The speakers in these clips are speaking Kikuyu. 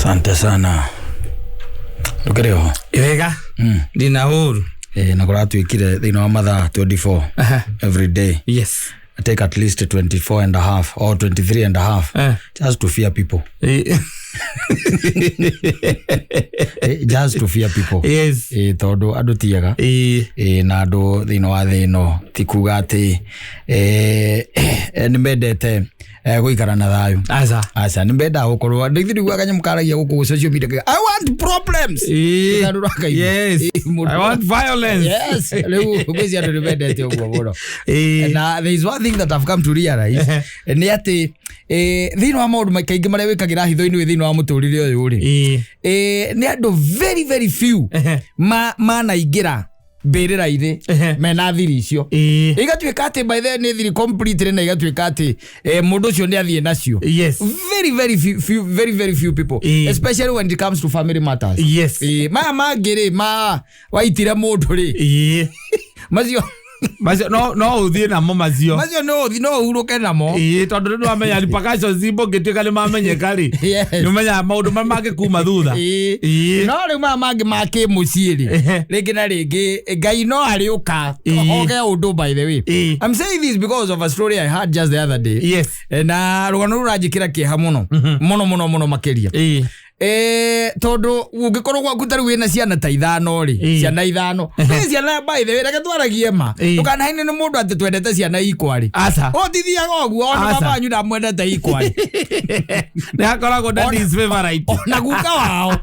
Asante sana. Ndũkĩrĩ ho? Wega. Ndina ũru. Eh, na kũratuĩkire thĩinĩ wa mathaa 24 every day. Yes. I take at least 24 and a half or 23 and a half just to fear people. Just to fear people. Yes. Tondũ andũ tiega. Na andũ thĩinĩ wa thĩ ĩno ti kuga atĩ nĩ mendete gũikara na thayũ. Aca. Aca nĩ mendaga gũkorwo ndĩthi rĩu kanyamũ karagia gũkũ social media, "I want problems." Mũndũ ũrakaigua. Yes. Mũndũ- I want violence. Yes, rĩu ngwĩciria andũ nĩ mendete ũguo mũno. Na there is one thing that I've come to realize nĩ atĩ thĩinĩ wa maũndũ kaingĩ marĩa wĩkagĩra hitho-inĩ wĩ thĩinĩ wa mũtũrĩre ũyũ rĩ, nĩ andũ very very few manaingĩra mbĩrĩra-inĩ mena thiri icio, igatuĩka atĩ by then nĩ thiri completely, na igatuĩka atĩ mũndũ ũcio nĩ athiĩ nacio. Very very few, few, very very few people, especially when it comes to family matters. Maya mangĩ rĩ, ma waitire mũndũ rĩ, macio Macio no ũthiĩ namo macio. Macio no ũhurũke namo. Tondũ rĩu nĩwamenya repercussions ũngĩtuĩka nĩ mamenyeka rĩ, nĩ ũmenyaga maũndũ marĩa mangĩkuma thutha. No rĩu maya mangĩ ma kĩmũciĩ rĩ, rĩngĩ na rĩngĩ Ngai no arĩũka oge ũndũ. By the way, I'm saying this because of a story I had just the other day. Na rũgano rũu rũranjĩkĩra kĩeha mũno mũno mũno mũno makĩria. Tondũ ũngĩkorwo gwaku ta rĩu wĩna ciana ta ithano rĩ, ciana ithano nĩ ciana, by the way, reke twaragie ma. Ndũkanahaine nĩ mũndũ atĩ twendete ciana ikwarĩ. Aca. Ũtithiaga ũguo ona Aca. baba wanyu ndamwendete ikwarĩ. Nĩ hakoragwo daddy's favorite. Ona guka wao,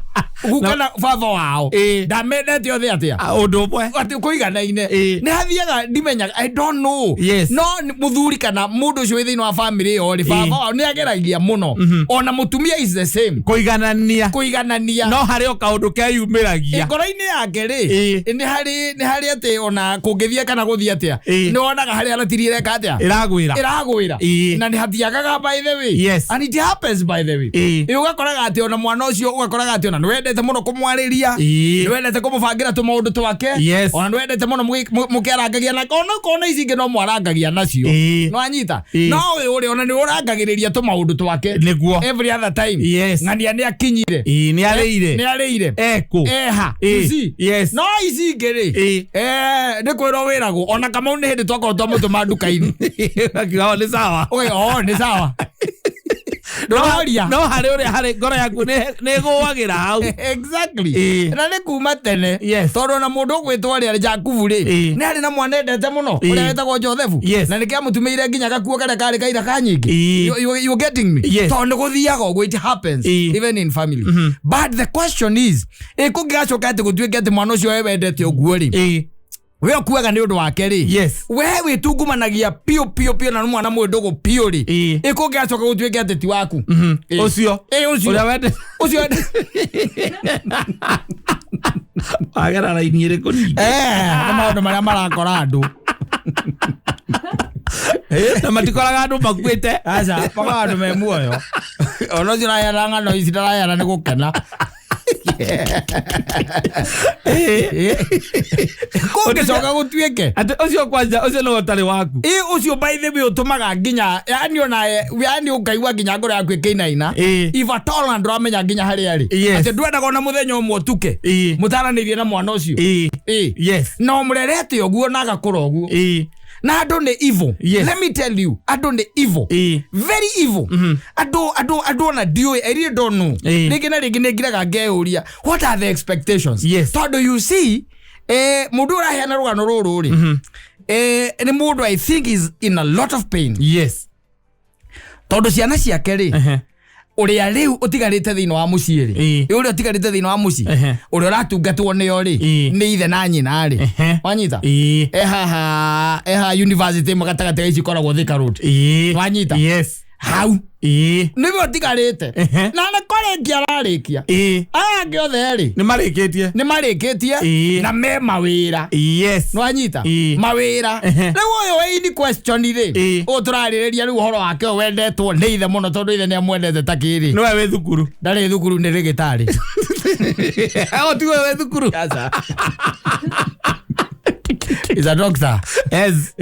guka na baba wao ndamendete othe atĩa. Ah, ũndũ ũmwe. Atĩ kũiganaine. Nĩ hathiaga ndimenyaga, I don't know. No mũthuri kana mũndũ ũcio wĩ thĩinĩ wa family ĩyo rĩ, baba wao nĩ ageragia mũno, ona mũtumia is the same. Kũiganania. Kũiganania. No harĩ o kaũndũ keyumĩragia. Ngoro-inĩ yake rĩ, nĩ harĩ atĩ ona kũngĩthiĩ kana gũthiĩ atĩa, nĩ wonaga harĩa ratiri ĩreka atĩa. Ĩragwĩra. Ĩragwĩra. Na nĩ hatiagaga, by the way. And it happens, by the way. Ũgakoraga atĩ ona mwana ũcio, ũgakoraga atĩ ona nĩ wendete mũno kũmwarĩria, nĩ wendete kũmũbangĩra tũmaũndũ twake, ona nĩ wendete mũno mũkĩarangagia nake, ona okorwo na ici ingĩ no mwarangagia nacio. No anyita. No ũyũ ũrĩ ona nĩ ũrangagĩrĩria tũmaũndũ twake every other time. Ng'ania nĩ akinyire. Nĩ arĩire. Nĩ arĩire. Ekũ. Eha. You see? Yes. No ici ingĩ rĩ, nĩ kwĩrwo wĩragwo ona Kamau nĩ hĩndĩ twakorwo twamũtũma nduka-inĩ. Akiuga, "Oh, nĩ sawa." Ũkauga, "Oh, nĩ sawa." Ndũroria. No harĩ ũrĩa harĩ ngoro yaku nĩ ĩgũagĩra hau. Exactly. Na nĩ kuma tene. Tondũ ona mũndũ ũgwĩtwo rĩ, Jakubu rĩ, nĩ arĩ na mwana endete mũno ũrĩa wetagwo Josefu, na nĩkĩo amũtumĩire nginya gakuo karĩa karĩ kaira ka nyingĩ. You getting me? Yes. Tondũ nĩ gũthiaga ũguo, it happens even in family. But the question is, ĩ kũngĩgacoka atĩ gũtuĩke atĩ mwana ũcio we wendete ũguo rĩ, we ũkuaga nĩ ũndũ wake rĩ, we wĩtungumanagia piũ piũ piũ na nĩ mwana mwĩ ndũgũ piũ rĩ, ĩ kũngĩgacoka gũtuĩke atĩ ti waku? Ũcio. Ĩ, ũcio. Ũrĩa wende. Ũcio. Wagera raini ĩrĩkũ ningĩ? Nĩ maũndũ marĩa marakora andũ. Na matikoraga andũ makuĩte. Aca, mpaka andũ me muoyo. Ona ũcio ũraheana ng'ano ici ndaraheana nĩ gũkena. Kũngĩcoka gũtuĩke Atĩ ũcio kwanja ũcio nĩwe ũtarĩ waku. Ĩ, ũcio, by the way, ũtũmaga nginya yani ona yani ũkaigua nginya ngoro yaku ĩkĩinaina, if at all, na ndũramenya nginya harĩa arĩ, atĩ ndwendaga ona mũthenya ũmwe ũtuke mũtaranĩirie na mwana ũcio. Na ũmũrerete ũguo na agakũra ũguo. Na andũ nĩ evil. Let me tell you, andũ nĩ evil, very evil. Andũ ona ndiũĩ, I really don't know. Rĩngĩ na rĩngĩ nĩ ngiraga ngeyũria, what are the expectations? Tondũ you see, mũndũ ũraheana rũgano rũrũ rĩ, nĩ mũndũ I think is in a lot of pain, tondũ ciana ciake rĩ, ũrĩa rĩu ũtigarĩte thĩinĩ wa mũciĩ rĩ, ũrĩa ũtigarĩte thĩinĩ wa mũciĩ, ũrĩa ũratungatwo nĩo rĩ, nĩ ithe na nyina rĩ. Wanyita? Ehaha eha university ĩmwe gatagatĩ ga ici ikoragwo Thika Road. Wanyita? Yes. Hau nĩwe ũtigarĩte na nĩ kũrĩkia ararĩkia. Aya angĩ othe rĩ, Nĩ marĩkĩtie. nĩ marĩkĩtie na me mawĩra. Nĩwanyita? Mawĩra. Rĩu ũyũ wĩ in question rĩ, ũyũ tũrarĩrĩria rĩu ũhoro wake, ũyũ wendetwo nĩ ithe mũno tondũ ithe nĩ amwendete ta kĩrĩ. Nĩwe wĩ thukuru. Ndarĩ thukuru, nĩ rĩgĩtarĩ. O tiwe wĩ thukuru. Aca. Is a doctor. Yes.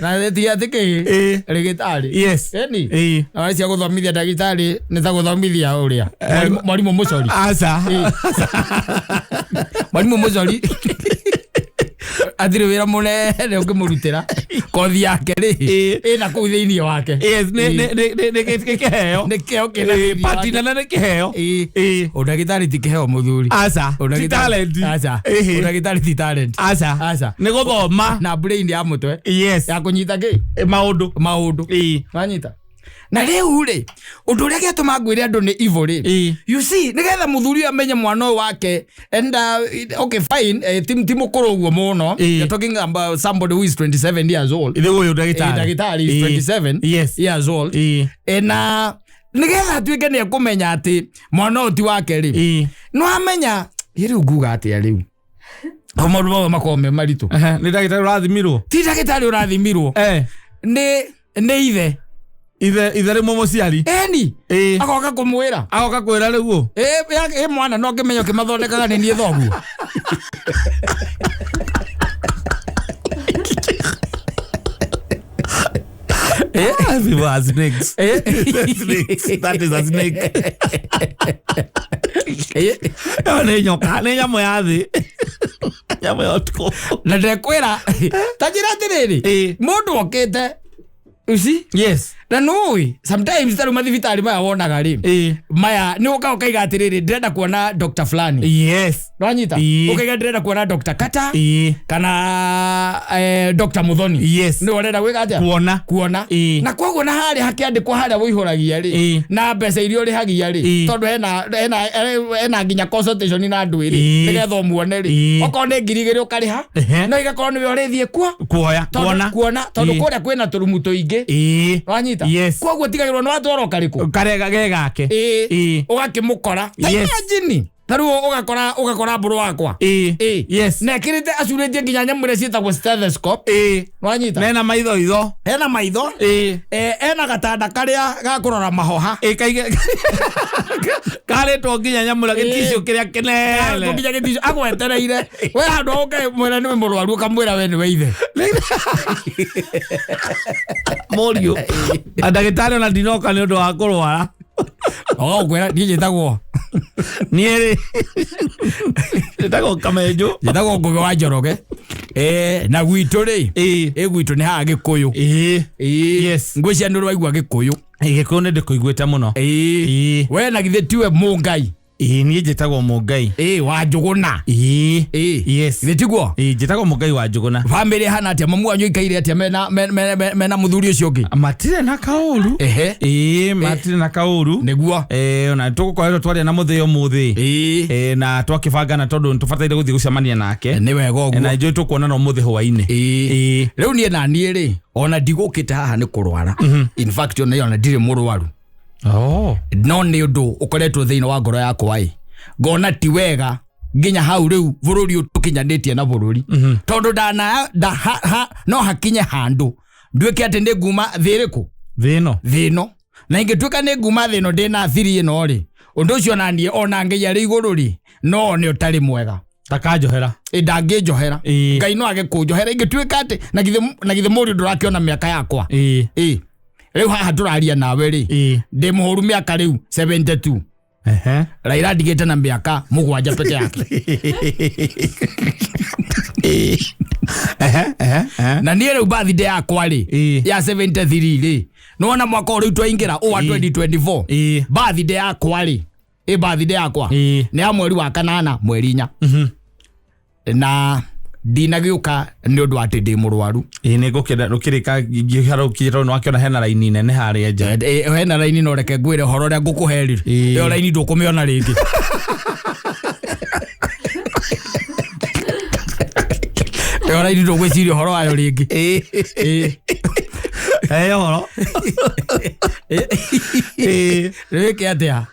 Na ti atĩ kĩ? Rĩgĩtarĩ. Yes. Eni. Na cia gũthomithia ndagĩtarĩ nĩ ta gũthomithia ũrĩa. Mwarimũ mũcori. Aca. Mwarimũ mũcori. Atirĩ wĩra mũnene ũngĩmũrutĩra. Kothi yake rĩ. Ĩna kũu thĩinĩ wake. Yes, nĩ nĩ nĩ nĩ kĩheo. Nĩ kĩheo kĩna thĩinĩ Pati wake. nene nĩ kĩheo. Ũndagĩtarĩ ti kĩheo mũthuri. Aca. Ti talent. Aca. Ũndagĩtarĩ ti talent. Aca. Aca. Nĩ gũthoma. Na brain ya mũtwe. Yes. Ya kũnyita kĩ? Maũndũ. Maũndũ. Wanyita? Na rĩu rĩ, ũndũ ũrĩa gĩatũma ngwĩre andũ nĩ evil rĩ. You see, nĩgetha mũthuri ũyũ amenye mwana ũyũ wake and okay fine, ti mũkũrũ ũguo mũno. You're talking about somebody who is 27 years old. Ithe ũyũ ndagĩtarĩ. Ndagĩtarĩ is 27 years old. Na nĩgetha atuĩke nĩ ekũmenya atĩ mwana ũyũ ti wake rĩ. No amenya, rĩu nguga atĩa rĩu? Maũndũ mamwe makoragwo me maritũ. Nĩ ndagĩtarĩ ũrathimirwo? Ti ndagĩtarĩ ũrathimirwo. Nĩ ithe. Ithe rĩmwe mũciari. Eni. Agoka kũmwĩra. Agoka kwĩra rĩu. Mwana no ngĩmenya ũkĩmathondekaga nĩ niĩ thoguo. People are snakes. Snakes. That is a snake. Nĩ nyoka, nĩ nyamũ ya thĩ. Nyamũ ya ũtukũ. Na ndekwĩra, ta njĩra atĩrĩrĩ, mũndũ okĩte, you see? Yes. Na nũĩ, sometimes ta rĩu mathibitarĩ maya wonaga rĩ, maya nĩ ũka ũkaiga atĩrĩrĩ, ndĩrenda kuona Dr. fulani. Yes. Nwanyita? Ũkaiga ndĩrenda kuona Dr. Kata. Kana Dr. Muthoni. Yes. Nĩ ũrenda gwĩka atĩa? Kuona. Kuona. Na koguo na harĩa hakĩandĩkwo harĩa wũihũragia rĩ, na mbeca iria ũrĩhagia rĩ, tondũ hena nginya consultation na andũ ĩrĩ, nĩgetha ũmuone rĩ. Okorwo nĩ 2,000 ũkarĩha, no igakorwo nĩwe ũrĩthiĩ kuo. Kuoya. Kuona. Kuona. Tondũ kũrĩa kwĩna tũrumu tũingĩ. Nwanyita? Yes. Koguo tigagĩrwo nĩ watwarwo karĩkũ? Karega ge gake. Ũgakĩmũkora. Ta imagine. Ta rĩu ũgakora mbũrũ wakwa. Yes. Na ekĩrĩte acurĩtie nginya nyamũ iria ciĩtagwo stethoscope. Nwanyita? Nena maitho itho. Hena maitho. Ena gatanda karĩa ga kũrora mahoha. Kaige. Karĩtwo nginya nyamũ ĩrĩa gĩticiũ kĩrĩa kĩnene. Nginya gĩticiũ agwetereire. We handũ ũke mwĩra nĩwe mũrwaru ũkamwĩra we nĩwe ithe. Mũriũ. Ndagĩtarĩ ona ndinoka nĩ ũndũ wa kũrwara. Ũgũkwĩra niĩ njĩtagwo. Niĩ rĩ. Njĩtagwo Kamenjũ. Njĩtagwo Ngũgĩ wa Njoroge. Na gwitũ rĩ. Gwitũ nĩ haha Gĩkũyũ. Yes. Ngwĩciria nĩ ũraigua Gĩkũyũ. Gĩkũyũ nĩ ndĩkũiguĩte mũno. We na githĩ tiwe Mũngai? Niĩ njĩtagwo Mũngai. Wa Njũgũna. Yes. Githĩ tiguo? Njĩtagwo Mũngai wa Njũgũna. Bamĩrĩ ĩhana atĩa? Mamu wanyu aikaire atĩa mena mũthuri ũcio ũngĩ? Matirĩ na kaũru. Matirĩ na kaũru. Nĩguo. Ona tũgũkoretwo twaria na mũthĩ ũmũthĩ. Na twakĩbangana tondũ nĩtũbataire gũthiĩ gũcemania nake. Nĩ wega ũguo. Na njũĩ tũkuonana ũmũthĩ hwaĩ-inĩ. Rĩu niĩ na niĩ rĩ, ona ndigũkĩte haha nĩ kũrwara. In fact ona ndirĩ mũrwaru. No nĩ ũndũ ũkoretwo thĩinĩ wa ngoro yakwa ĩ. Ngona ti wega nginya hau rĩu bũrũri ũtũkinyanĩtie na bũrũri. Tondũ no hakinye handũ nduĩke atĩ nĩ nguma thĩ ĩrĩkũ? Thĩ ĩno. Thĩ ĩno. Na ingĩtuĩka nĩ nguma thĩ ĩno ndĩna thiri ĩno rĩ, ũndũ ũcio ona niĩ ona Ngai arĩ igũrũ rĩ, no nĩ ũtarĩ mwega. Ndakanjohera. Ndangĩnjohera. Ngai no age kũnjohera ingĩtuĩka atĩ na githĩ mũriũ ndũrakĩona mĩaka yakwa. Rĩu haha tũraria nawe rĩ, ndĩ mũhũru mĩaka rĩu 72. Raila ndigĩte na mĩaka 7 peke yake. Na niĩ rĩu birthday yakwa rĩ, ya 73 rĩ, nĩwona mwaka ũyũ rĩu twaingĩra ũwa 2024. Birthday yakwa rĩ, birthday yakwa nĩ ya mweri wa 8 mweri 4. Na ndinagĩũka nĩ ũndũ atĩ ndĩ mũrwaru. Nĩ ngũkĩenda ũkĩrĩka ngĩharũkĩrwo nĩ wakĩona hena raini nene harĩa nja. Hena raini no reke ngwĩre ũhoro ũrĩa ngũkũhe rĩ. Ĩyo raini ndũkũmĩona rĩngĩ. Ĩyo raini ndũgwĩciria ũhoro wayo rĩngĩ. Ũhoro. Ĩĩ. Wĩke atĩa?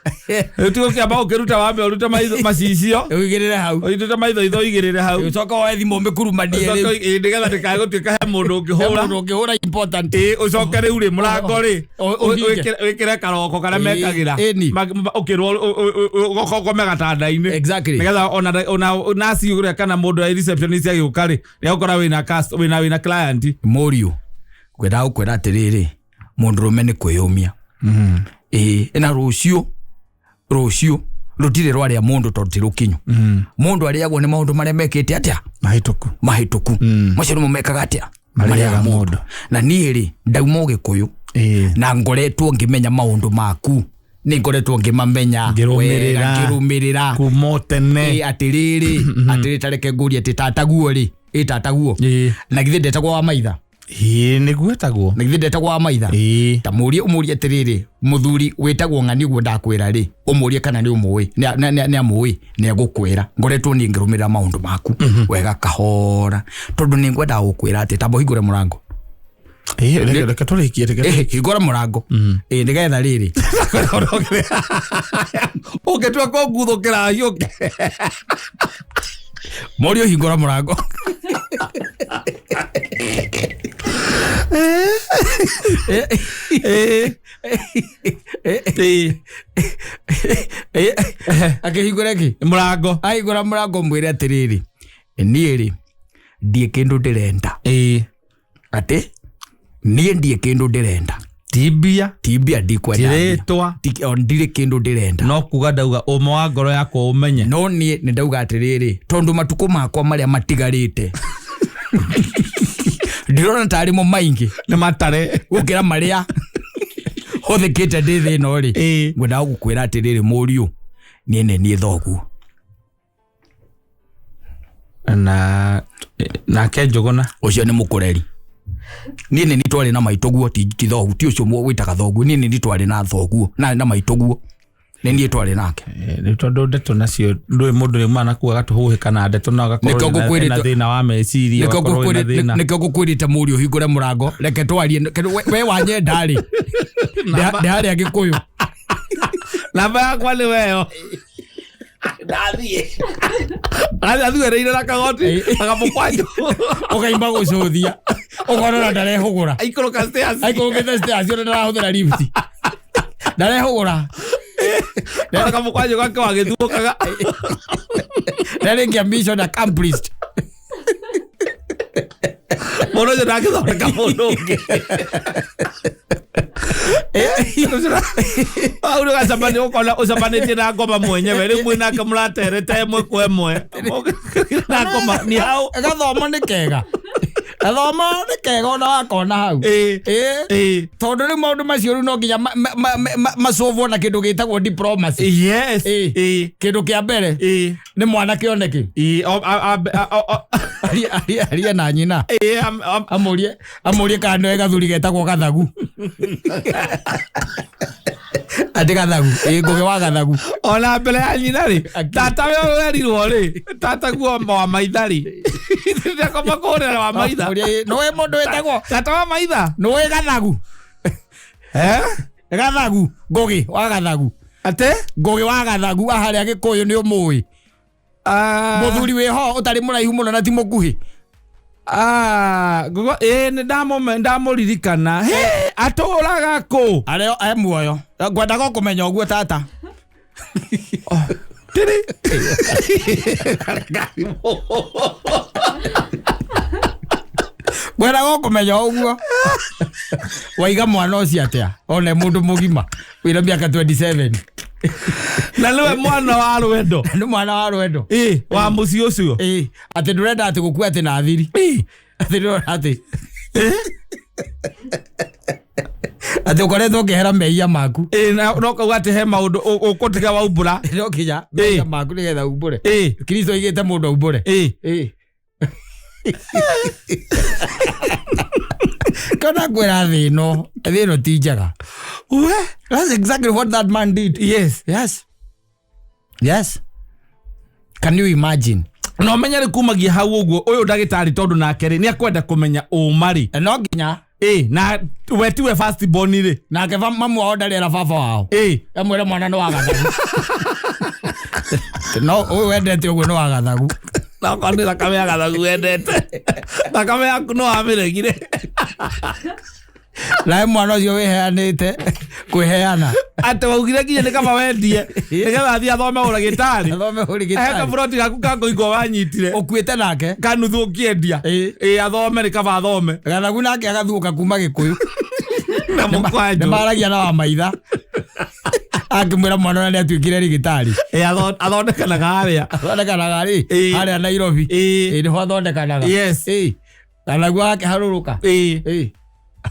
Rĩu tiga ũkĩamba ũkĩruta wambe ũrute maitho macicio. Ũigĩrĩre hau. Ũrute maitho itho ũigĩrĩre hau. Ũcoke woe thimũ ũmĩkurumanie Ũcoke rĩu. ĩĩ, nĩgetha ndĩkae gũtuĩka he mũndũ ũngĩhũra. Mũndũ ũngĩhũra important. Ĩĩ, ũcoke rĩu rĩ mũrango rĩ Ũhinge. wĩkĩre karoko karĩa Ĩĩ, mekagĩra ĩni. Ũkĩrwo ũgoka ũkome gatanda-inĩ. Exactly. Nĩgetha ona nurse ũrĩa kana mũndũ wa receptionist agĩũka rĩ nĩagũkora wĩna wĩna client. Mũriũ, ngwendaga gũkwĩra atĩrĩrĩ, mũndũrũme nĩ kwĩyũmia. Ĩĩ, na rũciũ rũciũ rũtirĩ rwarĩa mũndũ tondũ ti rũkinyu. Mũndũ arĩagwo nĩ maũndũ marĩa mekĩte atĩa? Mahĩtũku. Mahĩtũku. Macio nĩmo mekaga atĩa? Marĩaga mũndũ. Na niĩ rĩ, ndauma Ũgĩkũyũ na ngoretwo ngĩmenya maũndũ maku, nĩ ngoretwo ngĩmamenya Ngĩrũmĩrĩra. wega, ngĩrũmĩrĩra. Kuma tene. Ĩ, atĩrĩrĩ, atĩrĩ, tareke ngũrie atĩ tataguo rĩ, ĩ tataguo na githĩ ndetagwo wa maitha? Ĩĩ, nĩguo etagwo. Na githĩ ndetagwo wa maitha? Ĩĩ. Ta mũrie, ũmũrie atĩrĩrĩ, mũthuri wĩtagwo ng'ani ũguo ndakwĩra rĩ, ũmũrie kana nĩ ũmũĩ, nĩ amũĩ, nĩ egũkwĩra. Ngoretwo niĩ ngĩrũmĩrĩra maũndũ maku wega kahora, tondũ nĩ ngwendaga gũkwĩra atĩ tamba ũhingũre mũrango. Ĩĩ, reke tũrĩkie, reke Ĩhĩ, hingũra mũrango. Ĩĩ, nĩgetha rĩrĩ. Ũngĩtua kũnguthũkĩra hiũke. Mũriũ, hingũra mũrango. Ĩĩ. Ĩĩ. Akĩhingũra kĩ? Mũrango. Ahingũra mũrango mwĩre atĩrĩrĩ, niĩ rĩ ndiĩ kĩndũ ndĩrenda. Ĩĩ. Atĩ niĩ ndiĩ kĩndũ ndĩrenda. Ti mbia. Ti mbia ndikwenda. Ti rĩtwa. O ndirĩ kĩndũ ndĩrenda. No kuga ndauga ũma wa ngoro yakwa ũmenye. No niĩ nĩ ndauga atĩrĩrĩ, tondũ matukũ makwa marĩa matigarĩte ndirona tarĩ mo maingĩ Nĩ matare. gũkĩra marĩa hũthĩkĩte ndĩ thĩ ĩno rĩ, Ĩĩ. ngwendaga gũkwĩra atĩrĩrĩ mũriũ, niĩ nĩ niĩ thoguo. Na nake Njũgũna. Ũcio nĩ mũkũreri. Niĩ nĩ niĩ twarĩ na maitũguo, ti thoguo, ti ũcio wĩtaga thoguo. Niĩ nĩ niĩ twarĩ na thoguo, na maitũguo. Nĩ niĩ twarĩ nake. Rĩu tondũ ndeto nacio ndũĩ mũndũ rĩu mana kuga gatũhũhĩka na ndeto no agakorwo Nĩkĩo ena thĩna wa meciria, Nĩkĩo agakorwo ena thĩna. nĩkĩo ngũkwĩrĩte mũriũ hingũre mũrango, reke twarie. We wanyenda rĩ, ndĩ harĩa Gĩkũyũ. Namba yakwa nĩ weyo. Ndathiĩ. Athiĩ na kagoti, akamũkwanjũ. Ũkaimba gũcũthia. Ũkona ona ndarehũgũra. Aikũrũka stairs. Aikũrũkĩte stairs, ona ndarahũthĩra lift. Ndarehũgũra. Ona kamũkwanjũ gake wagĩthuũkaga. Ndarĩkia mission accomplished. Mũndũ ũcio ndangĩthondeka mũndũ ũngĩ. Hau nĩ ũkona ũcemanĩtie na ngoma mwenyewe, rĩu mwĩ nake mũraterete ĩmwe kwa ĩmwe. Na ngoma ni hau. Gathomo nĩ kega. Gathomo nĩ kega ona wakona hau. Ĩĩ. Ĩĩ. Ĩĩ. Tondũ rĩu maũndũ macio rĩu no nginya macũvwo na kĩndũ gĩtagwo diplomacy. Yes. Ĩĩ. Ĩĩ. Kĩndũ kĩa mbere Ĩĩ. nĩ mwanake one kĩ? Ĩĩ. O, a, a, a, o, o. Arie na nyina. Ĩĩ, am, am. Amũrie kana nĩoĩ gathuri getagwo gathagu. Atĩ gathagu. Ĩĩ, Ngũgĩ wa gathagu. Ona mbere ya nyina rĩ, tata we werirwo rĩ, tata guo wa maitha rĩ. Ndakoma kũhũrĩra wa maitha. Amũrie, nĩũĩ mũndũ wĩtagwo? Tata wa maitha? Nĩũĩ gathagu? Eh? Gathagu, Ngũgĩ wa gathagu. Atĩ? Ngũgĩ wa gathagu wa harĩa Gĩkũyũ nĩ ũmũĩ. Mũthuri wĩho ũtarĩ mũraihu mũno na ti mũkuhĩ. Ngũgĩ, ĩĩ, nĩ ndamũririkana. Hĩ, atũraga kũ? Arĩ e muoyo. Ngwendaga kũmenya ũguo tata. Tiri. Ngwendaga kũmenya ũguo. Waiga mwana ũcio atĩa? One mũndũ mũgima wĩna mĩaka 27. Na nĩwe mwana wa rwendo. Nĩ mwana wa rwendo. Ĩĩ, wa mũciĩ ũcio. Ĩĩ, atĩ ndũrenda atĩ gũkua atĩ na thiri. Ĩĩ. Atĩ ndũrenda atĩ. Atĩ ũkoretwo ũkĩhera mehia maku. Ĩĩ, na no kauga atĩ he maũndũ ũkũtiga waumbũra. No nginya mehia maku nĩgetha umbũre. Ĩĩ. Kristo aigĩte mũndũ aumbũre. Ĩĩ. Ĩĩ. Kana kwĩra thĩ ĩno, thĩ ĩno ti njega. We? That's exactly what that man did. Yes. Yes. Yes. Can you imagine? No menye rĩ kumagia hau ũguo ũyũ ndagĩtarĩ tondũ nake rĩ nĩ akwenda kũmenya ũma rĩ. No nginya. Ĩ, na we tiwe first born rĩ. Nake mamu wao ndarĩ era baba wao. Ĩ. Amwĩre mwana nĩ wa gathagu. No ũyũ wendete ũguo nĩ wa gathagu. Okorwo nĩ thakame ya gathagu wendete, thakame yaku no wamĩregire. Nawe mwana ũcio wĩheanĩte kwĩheana. Atĩ waugire nginya nĩ kaba wendie nĩgetha athiĩ athome ũragĩtarĩ. Athome He ũrigitani. kaburoti gaku ka kũigwo wanyitire. Ũkuĩte nake. Kanuthu ũkĩendia. Ĩ. Ĩ, athome nĩ kaba athome. Gathagu nake agathuũka kuma Gĩkũyũ. Na mũkwanjũ. Nĩ maragia na wa maitha. Akĩmwĩra mwana ũrĩa nĩ atuĩkire rĩgĩtarĩ. Ĩ, athondekanaga harĩa. Athondekanaga rĩ Ĩ. harĩa Nairobi. Ĩ. Ĩ, nĩho athondekanaga. Yes. Ĩ. Gathagu akĩharũrũka. Ĩ. Ĩ.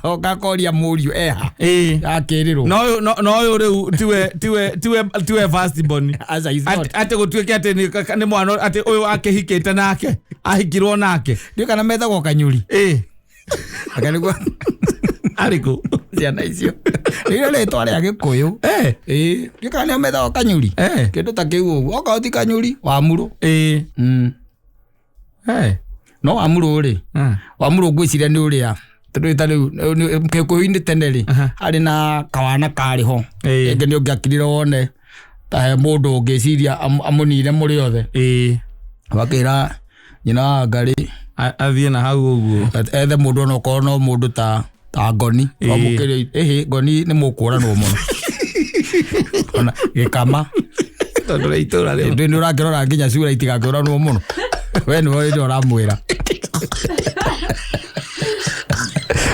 Oka akoria mũriũ eha. Ĩ. Akĩrĩrwo. No ũyũ no ũyũ rĩu tiwe first born. Aca, he's not. Atĩ gũtuĩke atĩ nĩ mwana atĩ ũyũ akĩhikĩte nake ahikirwo nake. Ndiũĩ kana metagwo kanyuri. Ĩ. Anga nĩguo Arĩkũ? ciana icio. Rĩrĩa rĩtwa rĩa Gĩkũyũ. Eh. Ĩ. Ndiũĩ kana nĩo metagwo kanyuri. Eh. Kĩndũ ta kĩu ũguo. Okorwo ti kanyuri, Wamurũ. Ĩ. Eh. No Wamurũ rĩ. Wamurũ ngwĩciria nĩ ũrĩa tondũ ta rĩu Gĩkũyũ-inĩ tene rĩ harĩ na kawana karĩ ho. Ĩ. Rĩngĩ nĩ ũngĩakirire wone ta he mũndũ ũngĩciria amũnine mũrĩ othe. Ĩ. Wakĩra nyina wa Ngarĩ Athiĩ na hau ũguo. ethe mũndũ onokorwo no mũndũ ta ngoni. Ĩ. Amũkĩre ĩhĩ ngoni nĩ mũkũranwo mũno. Ona gĩkama. Tondũ rĩa itũra rĩu. Ndĩ nĩ ũrakĩrora nginya cura itigakĩũranwo mũno. We nĩwe hĩndĩ ũramwĩra.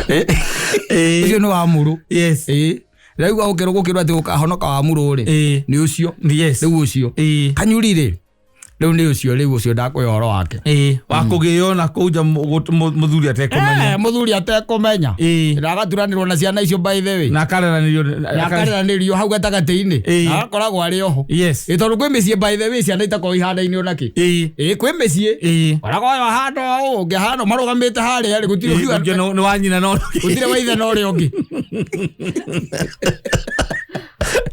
Ĩ. Ũcio nĩ Wamurũ. Yes. Ĩ. Rĩu gũkĩrwo gũkĩrwo atĩ ũkahonoka Wamurũ rĩ. Ĩ. Nĩ ũcio. Yes. Rĩu ũcio. Ĩ. Kanyuri rĩ. Rĩu nĩ ũcio rĩu ũcio ndakũhe ũhoro wake. Ĩ. Wa kũgĩo na kũu nja mũthuri atekũmenya. Mũthuri atekũmenya. Ĩ. Na agaturanĩrwo na ciana icio by the way. Na akareranĩrio. Na akareranĩrio hau gatagatĩ-inĩ. Ĩ. Na agakoragwo arĩ oho. Yes. Ĩ tondũ kwĩ mĩciĩ by the way ciana itakoragwo ihanaine ona kĩ. Ĩ. Ĩ kwĩ mĩciĩ. Ĩ. Koragwo ũyũ ahana ũũ ũngĩ ahana ũũ, marũgamĩte harĩa rĩ gũtirĩ ũkiuga- Ũngĩ nĩ wa nyina no gũtirĩ wa ithe na ũrĩa ũngĩ.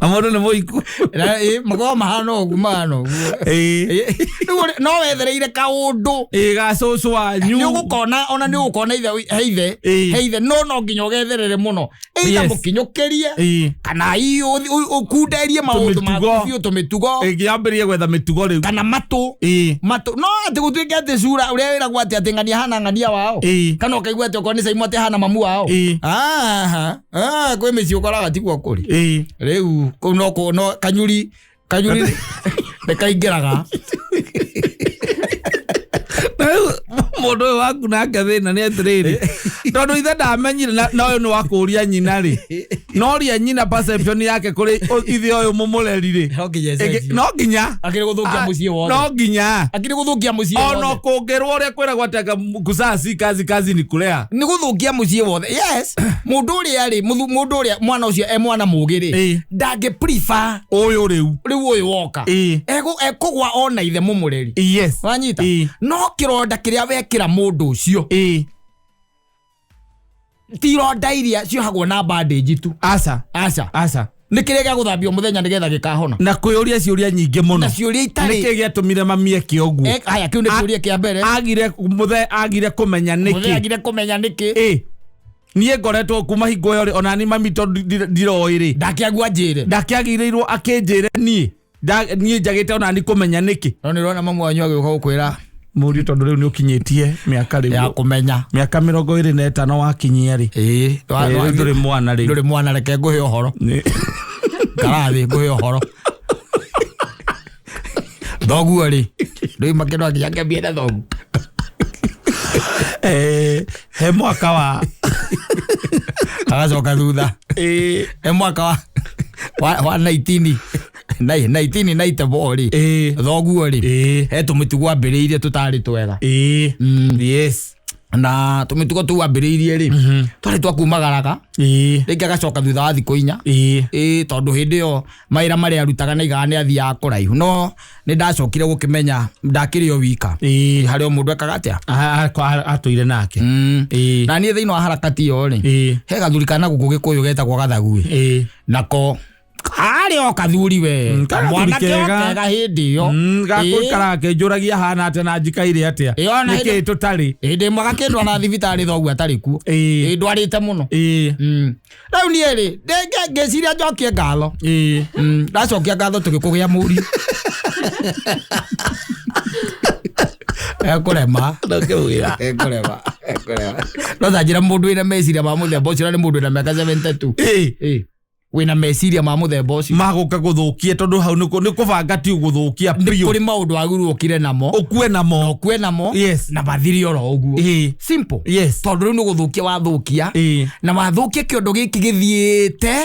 Na mũndũ nĩ mũiku. Na ĩ makoragwo mahana ũguo mahana ũguo. Ĩ. Ĩ, rĩu no wethereire kaũndũ. Ĩ ga cũcũ wanyu. Nĩ ũgũkona ona nĩ ũgũkona ithe he ithe Ĩ. he ithe no no nginya ũgetherere mũno. Either Yes. mũkinyũkĩrie Ĩ. kana ũkunderie maũndũ maku Tũmĩtugo. biũ tũmĩtugo Ĩngĩambĩrĩria gwetha mĩtugo rĩu. kana matũ Ĩ. matũ no atĩ gũtuĩke atĩ cura ũrĩa wĩragwo atĩ atĩ ng'ania hana ng'ania wao Ĩ. kana ũkaigua atĩ okorwo nĩ Saimu atĩ hana mamu wao. Ĩ. Aha. Ah, kwĩ mĩciĩ ũkoraga tiguo kũrĩ. Ĩ. Rĩu kũu no no kanyuri kanyuri nĩ kaingĩraga. Na rĩu mũndũ ũyũ waku nake thĩna nĩ atĩrĩrĩ tondũ ithe ndamenyire na ũyũ nĩ wa kũũria nyina rĩ noria nyina perception yake kũrĩ ithe ũyũ mũmũreri rĩ No nginya ĩcenjie. No nginya Akĩrĩ gũthũkia mũciĩ wothe. no nginya Akĩrĩ gũthũkia mũciĩ ona wothe. kũngĩrwo ũrĩa kwĩragwo atĩ anga kuzaa si kazi kazi ni kulea. Nĩ gũthũkia mũciĩ wothe. Yes. Mũndũ ũrĩa rĩ mũndũ ũrĩa mwana ũcio e mwana mũgĩ rĩ Ĩ. ndangĩ prefer Ũyũ rĩu. rĩu ũyũ woka. Ĩ. Ekũgwa ona ithe mũmũreri. Yes. Wanyita? Ĩ. No kĩronda kĩrĩa wekĩra mũndũ ũcio Ĩ. ti ironda iria ciohagwo na bandage tu. Aca. Aca. Aca. Nĩ kĩrĩa gĩa gũthambio mũthenya nĩgetha gĩkahona. Na kwĩyũria ciũria nyingĩ mũno. Na ciũria itarĩ. Nĩkĩ gĩatũmire mami eke ũguo? Haya kĩu nĩ kĩũria kĩa mbere. Agire mũthee agire kũmenya Mũthee nĩkĩ. agire kũmenya nĩkĩ. Ĩ. Niĩ ngoretwo kuma hingo ĩyo rĩ ona ni mami tondũ ndiroĩ rĩ. Ndakĩagua njĩre. Ndakĩagĩrĩirwo akĩnjĩre niĩ. Niĩ njagĩte ona ni kũmenya nĩkĩ. No nĩ ũrona mamu wanyu agĩũka gũkwĩra Mũriũ tondũ rĩu nĩ ũkinyĩtie mĩaka ya rĩu. kũmenya. Mĩaka 25 wakinyia rĩ. Ĩ. Rĩu ndũrĩ mwana rĩu. Ndũrĩ mwana reke ngũhe ũhoro. Karathĩ ngũhe ũhoro. Thoguo rĩ. Ndũima kĩndũ nginya ngĩambie na thoguo. He mwaka wa Agacoka thutha. Ĩ. He mwaka wa 1994 rĩ. Ĩ. Thoguo rĩ. Ĩ. He tũmĩtugo ambĩrĩirie tũtarĩ twega. Ĩ. Yes. Na tũmĩtugo tũu ambĩrĩirie rĩ twarĩ twa kumagaraga. Ĩ. Rĩngĩ agacoka thutha wa thikũ 4. Ĩ. Ĩ tondũ hĩndĩ ĩyo mawĩra marĩa arutaga naigaga nĩ athiaga kũraihu no nĩ ndacokire gũkĩmenya ndakĩrĩ o wika. Ĩ. Harĩ o mũndũ ekaga atĩa. Atũire nake. Ĩ. Na niĩ thĩinĩ wa harakati ĩyo rĩ Ĩ. he gathuri kana gũkũ Gĩkũyũ getagwo Gathaguĩ. Ĩ. Nako Karĩ o kathuri we. Karĩ mwanake gathuri o kega. kega hĩndĩ ĩyo. Gakũikaraga kĩnjũragia hana atĩa na njikaire atĩa. Ĩĩ, ona nĩkĩ hĩndĩ- tũtarĩ. Hĩndĩ ĩmwe gakĩndwara thibitarĩ thoguo atarĩ kuo. Ĩĩ. Ĩĩ, ndwarĩte mũno. Ĩĩ. Rĩu niĩ rĩ ngĩciria njokie ngatho. Ĩĩ. Ndacokia ngatho tũgĩkũgĩa mũriũ. Ekũrema. Ndũngĩmwĩra. Ekũrema, ekũrema. No ta njĩra mũndũ wĩna meciria ma mũthemba ũcio na nĩ mũndũ wĩna mĩaka 72. Ĩĩ. Ĩĩ. Wĩna meciria ma mũthemba ũcio. Magũka gũthũkie tondũ hau nĩ kũbanga ti gũthũkia Nĩ biũ. kũrĩ maũndũ wagĩrĩirwo ũkire namo. Ũkue namo. Ũkue namo. Yes. Na mathire oro ũguo. Ĩĩ. Simple. Yes. Tondũ rĩu nĩ gũthũkia wathũkia. Ĩĩ. Na wathũkia kĩũndũ gĩkĩ gĩthiĩte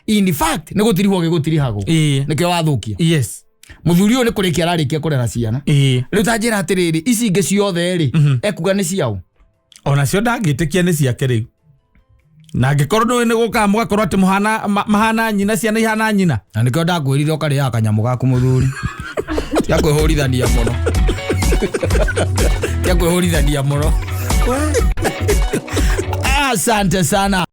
in fact nĩ gũtirihwo gĩgũtirihagwo. Ĩĩ. Nĩkĩo wathũkia. Yes. Mũthuri ũyũ nĩ kũrĩkia ararĩkia kũrera ciana. Ĩĩ. Rĩu ta njĩra atĩrĩrĩ, ici ingĩ ciothe rĩ, ekuga nĩ ciao. Onacio ndangĩtĩkia nĩ ciake rĩu. Na angĩkorwo nĩ nĩ gũkaga mũgakorwo atĩ mũhana mahana nyina, ciana ihana nyina. Na nĩkĩo ndakwĩrire ũkarĩaga kanyamũ gaku mũthuri. Tia kwĩhũrithania mũno. Tia kwĩhũrithania mũno. Asante sana.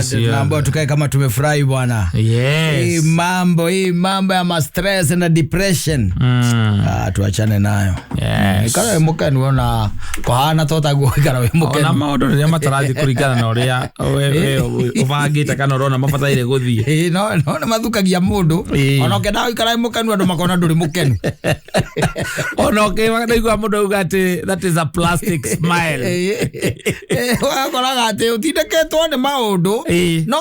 Tunaambiwa tukae kama tumefurahi bwana. Hii Yes. mambo, hii mambo ya ma stress na depression. Ah, tuachane nayo. Yes. Ikara wĩ mũkenu ona kũhana to taguo ikara wĩ Ona mũkenu. maũndũ rĩrĩa matarathiĩ kũringana na ũrĩa we ũbangĩte kana ũrona mabataire gũthiĩ. Ĩĩ, no no nĩ mathukagia mũndũ. Ĩĩ. Ona ũkĩenda gũikara wĩ mũkenu andũ makona ndũrĩ mũkenu. Ona ũkĩigua mũndũ auga atĩ that is a plastic smile. Ũgakoraga atĩ ũtindĩkĩtwo nĩ maũndũ Ĩĩ. no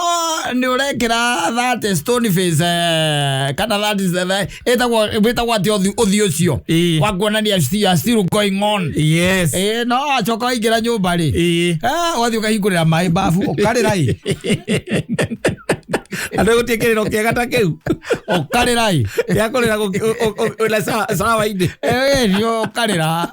nĩ ũrekĩra that stone face kana that is ĩtagwo ĩtagwo atĩ ũthiũ ũcio Ĩĩ. wa kuonania you are still going on. Yes. Ĩĩ, no acoka waingĩra nyũmba rĩ, Ĩĩ. ũgathiĩ ũkahingũrĩra maĩ babu ũkarĩra ĩ. Andũ gũtirĩ kĩrĩro kĩega ta kĩu. Ũkarĩra ĩ. Gĩa kũrĩra wĩna cawa-inĩ. Ĩĩ, nĩ ũkarĩra.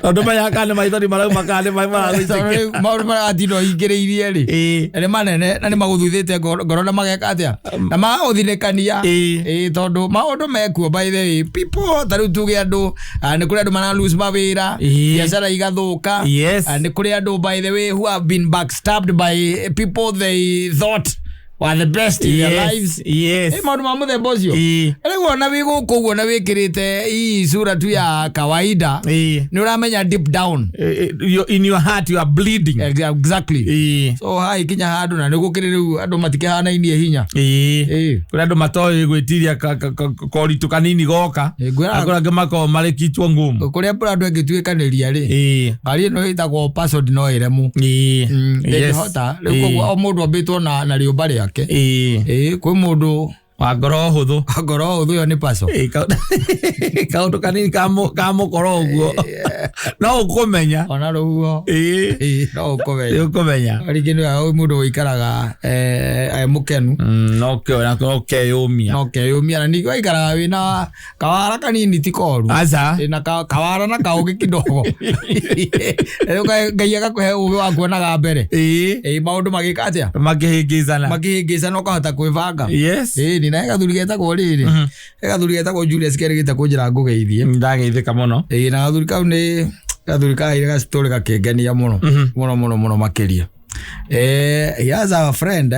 Tondũ menyaga kana nĩ maithori marauma kana nĩ maĩ Tondũ maragũitĩkĩra. rĩu maũndũ marĩa watinda ũhingĩrĩirie rĩ, Ĩĩ. nĩ manene na nĩ magũthuthĩte ngoro na mageka atĩa na magagũthinĩkania. Ĩĩ. Ĩĩ, tondũ maũndũ mekuo by the way people ta rĩu tuge andũ nĩ kũrĩ andũ mara lose mawĩra, Ĩĩ. biacara igathũka. Yes. Nĩ kũrĩ andũ by the way who have been backstabbed by people they thought were the best in their Yes. lives. Yes. Ĩ, maũndũ ma mũthemba ũcio. Ĩĩ. Rĩu ona wĩ gũkũ ũguo na wĩkĩrĩte hii sura tu ya kawaida, Ĩĩ. nĩ ũramenya deep down. In your heart you are bleeding. Exactly. Ĩĩ. So hai kinya handũ na nĩ gũkĩrĩ rĩu andũ matikĩhanainie hinya. Ĩĩ. Ĩĩ. Kũrĩ andũ matoĩ gwĩtiria koritũ kanini goka. Ĩĩ, ngwĩra- Na kũrĩ angĩ makoragwo marĩ kichwa ngumu. Kũrĩa mbura andũ ĩngĩtuĩkanĩria rĩ, Ĩĩ. ngari ĩno ĩtagwo password no ĩremwo. Ĩĩ. Yes. Ndĩngĩhota rĩu koguo o mũndũ ambĩtwo na rĩũmba rĩake. Ĩĩ. Ĩĩ, kwĩ mũndũ Wa ngoro hũthũ. ngoro hũthũ ĩyo nĩ paso. Ĩĩ, kaũndũ kanini ka mũkoro ũguo no ũkũmenya. Ona rũhuho. Ĩĩ. Ĩĩ, no ũkũmenya. Ũkũmenya. Rĩngĩ nĩ wega mũndũ ũikaraga e mũkenu. No ũkeyũmia. No keyũmia na ningĩ waikaraga wĩna kawara kanini ti koru. Aca. Na kawara na kaũgĩ kidogo. Rĩu Ngai agakũhe ũgĩ wa kuonaga mbere. Ĩĩ. Ĩĩ, maũndũ magĩka atĩa Makĩhĩngĩcana. makĩhĩngĩcana ũkahota kwĩbanga. Yes. Ĩĩ, ni na he gathuri getagwo rĩrĩ, he gathuri getagwo Julius kerĩgĩte kũnjĩra ngũgeithie. Ndageithĩka mũno. Ĩĩ, na gathuri kau nĩ gathuri kaheire gacitorĩ gakĩngenia mũno mũno mũno mũno makĩria. He has a friend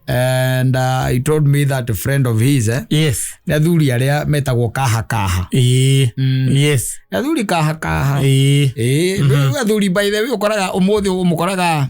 and he told me that a friend of his Yes. nĩ athuri arĩa metagwo kaha kaha. Ĩĩ. Yes. Nĩ athuri kaha kaha. Ĩĩ. Ĩĩ, rĩu athuri by the way ũkoraga ũmũthĩ ũmũkoraga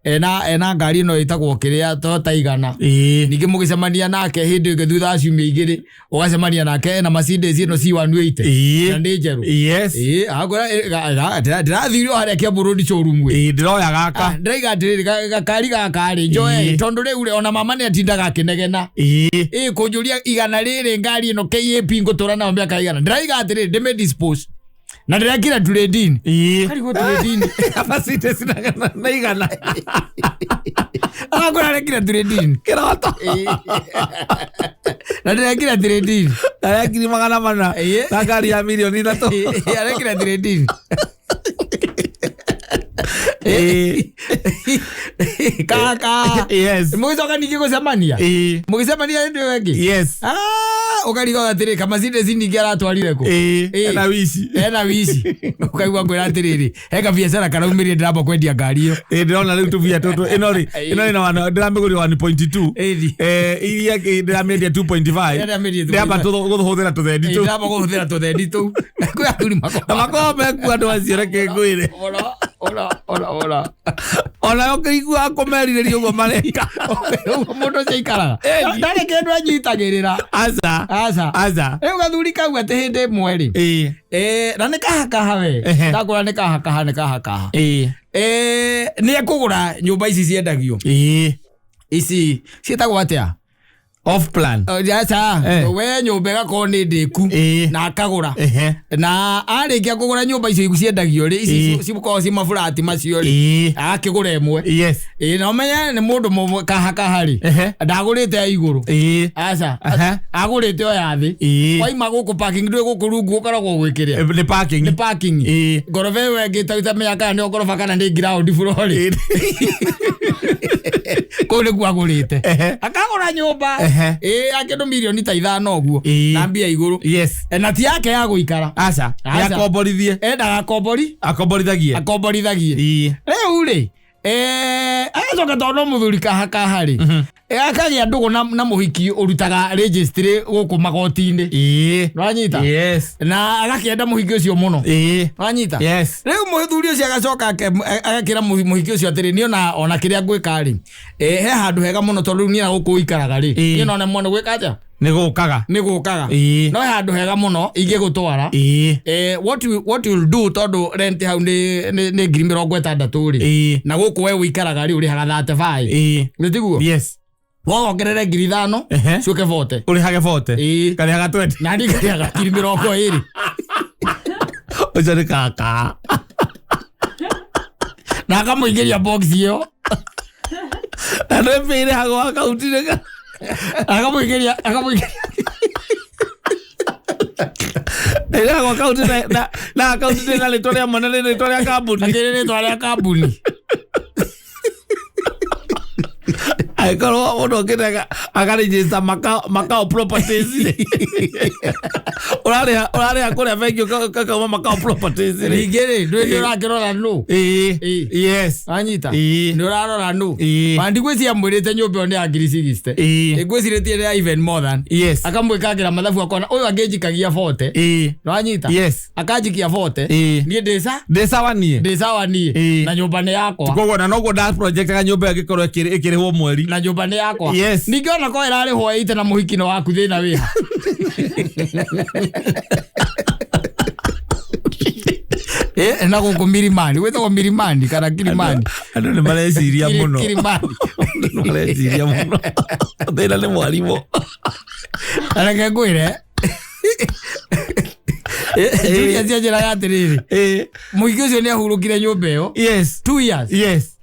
ena ngari ĩno ĩtagwo kĩrĩa Toyota igana. Ĩĩ. Ningĩ mũgĩcemania nake hĩndĩ ĩngĩ thutha wa ciumia igĩrĩ ũgacemania nake ena Mercedes ĩno C180 Ĩĩ. na nĩ njerũ. Yes. Ĩĩ, akwĩra ndĩrathire o harĩa Kiambu Road showroom ĩ. Ĩĩ, ndĩroya gaka. Ndĩraiga atĩrĩrĩ gakari gaka rĩ njoe Ĩĩ. tondũ rĩu rĩ ona mama nĩ atindaga akĩnegena. Ĩĩ. Ĩĩ, kũnjũria igana rĩrĩ ngari ĩno KAP ngũtũra nayo mĩaka igana. Ndĩraiga atĩrĩrĩ ndĩmĩ dispose na ndĩrekire trade-in. Ĩĩ. Karigwo trade-in. Mercedes na igana. Akwĩra arekire trade-in. Kĩroto. Na ndĩrekire trade-in. Na ngiri 400. Ĩĩ. Na ngari ya mirioni 3. Ĩĩ, arekire trade-in. Ĩĩ. Kaka. Yes. Mũgĩcoka ningĩ gũcemania. Ĩĩ. Mũgĩcemania hĩndĩ ĩyo ĩngĩ. Yes. Ah, ũkarigwo atĩrĩ kamacindeci ningĩ aratwarire kũ? Ĩĩ. Ĩĩ. Ena wici. Ena wici. Ũkaigua ngwĩra atĩrĩrĩ, he kabiacara karaumĩrire ndĩramba kwendia ngari ĩyo. Ĩĩ ndĩrona rĩu tũbia tũtũ ĩno rĩ ĩno ĩna wana ndĩramĩgũrire 1.2. Ĩni. Iria ĩngĩ ndĩramĩendia 2.5. Ndĩramĩendia 2.5. Ndĩramba gũhũthĩra tũthendi tũu. Ndĩramba kũhũthĩra tũthendi tũu. Kwĩ athuri Na makoragwo. makoragwo mekuo andũ acio reke ngwĩre. Ora, ora, ora, ora. Onayo kĩiguaga kũmerirĩria ũguo mareka. Ũguo mũndũ ũcio aikaraga. Ĩni. Ndarĩ kĩndũ anyitagĩrĩra. Aca. Aca. Aca. Rĩu gathuri kau atĩ hĩndĩ ĩmwe rĩ. Ĩĩ. Na nĩ kahakaha we. Ehe. Ndakwĩra nĩ kahakaha nĩ kahakaha. Ĩĩ. Nĩ ekũgũra nyũmba ici ciendagio. Ĩĩ. Ici ciĩtagwo atĩa? Off plan. Aca. Eh. We nyũmba ĩgakorwo nĩ ndĩku. Ĩĩ. Na akagũra. Ehe. Na arĩkia kũgũra nyũmba icio ciendagio rĩ, ici Ĩĩ. cikoragwo ci maburati macio rĩ. Ĩĩ. Agakĩgũra ĩmwe. Yes. Ĩĩ na ũmenye nĩ mũndũ mũmwe kahakaha rĩ. Ehe. Ndagũrĩte ya igũrũ. Ĩĩ. Aca. Aha. Agũrĩte o ya thĩ. Ĩĩ. Waima gũkũ parking ndũĩ gũkũ rungu gũkoragwo gwĩkĩrĩa. Nĩ parking. Nĩ parking. Ĩĩ. Ngoroba ĩyo ĩngĩ itamenya kana nĩ ngoroba kana nĩ ground floor rĩ. Kũu nĩkuo agũrĩte. Ehe. Akagũra nyũmba. Ehe. Ĩĩ akĩndũ mirioni ta ithano ũguo. Ĩĩ. Na mbia igũrũ. Yes. Na ti yake ya gũikara. Aca. Nĩ Aca. akomborithie. Endaga akombori. Akomborithagie. Akomborithagie. Ĩĩ. Rĩu rĩ agacoka tondũ no mũthuri kahakaha rĩ akagĩa ndũgũ na mũhiki ũrutaga registry gũkũ magoti-inĩ. Ĩĩ. Nĩwanyita? Yes. Na agakĩenda mũhiki ũcio mũno. Ĩĩ. Nĩwanyita? Yes. Rĩu mũthuri ũcio agacoka agakĩra mũhiki ũcio atĩrĩ niĩ ona kĩrĩa ngwĩka rĩ he handũ hega mũno tondũ rĩu niĩ na gũkũ ũikaraga rĩ Ĩĩ. niĩ no nemwo nĩ gwĩka atĩa? Nĩ gũkaga. Nĩ gũkaga. Ĩĩ. No he handũ hega mũno ingĩgũtwara. Ĩĩ. What you'll do tondũ rent hau nĩ 60,000 rĩ. Ĩĩ. Na gũkũ we ũikaraga rĩ ũrĩhaga 35. Ĩĩ. Nĩ tiguo? Yes. Wongerere 5,000 Ehe. ciũke 40. Ũrĩhage 40. Ĩĩ. Karĩhaga 20. Na niĩ ngarĩhaga 20,000. Ũcio nĩ kaka. Na akamũingĩria box ĩyo. Na nĩ mbia irĩhagwo akaunti-inĩ. Akamũingĩria akamũingĩria. Ĩrĩhagwo akaunti na akaunti na rĩtwa rĩa mwene nĩ rĩtwa rĩa kambuni. Akĩrĩ rĩtwa rĩa kambuni. Angĩkorwo mũndũ okĩte akarĩnjĩsta Macau Properties rĩ. Ũrarĩha ũrarĩha kũrĩa bengi ũkauma Macau Properties rĩ. Ningĩ rĩ ndũĩ nĩ ũrakĩrora nũ. Ĩĩ. Ĩĩ. Yes. Wanyita? Ĩĩ. Nĩ ũrarora nũ. Ĩĩ. Wandi ngwĩciria amwĩrĩte nyũmba ĩyo nĩ ya 60,000. Ĩĩ. Ngwĩcirĩtie nĩ ya even more than. Yes. Akamwĩkagĩra mathabu akona ũyũ angĩnjikagia 40. Ĩĩ. Nĩwanyita? Yes. Akanjikia 40. Ĩĩ. Niĩ ndĩ sa? Ndĩ sawa niĩ. Ndĩ sawa niĩ. Ĩĩ. Na nyũmba nĩ yakwa. Koguo na noguo nda projectaga nyũmba ĩyo ĩngĩkorwo ĩkĩrĩhwo mweri. Na nyũmba nĩ yakwa. Yes. Ningĩ ona korwo ĩrarĩhwo ĩite na mũhiki nĩ waku thĩna wĩha. Na gũkũ Milimani gwĩtagwo Milimani kana Kilimani. Andũ nĩ mareciria mũno. Kilimani. Andũ nĩ mareciria mũno. Thĩna nĩ mwarimũ. Na reke ngwĩre. Julius anjĩraga atĩrĩrĩ Ĩĩ. mũhiki ũcio nĩ ahurũkire nyũmba ĩyo Yes. 2 years. Yes.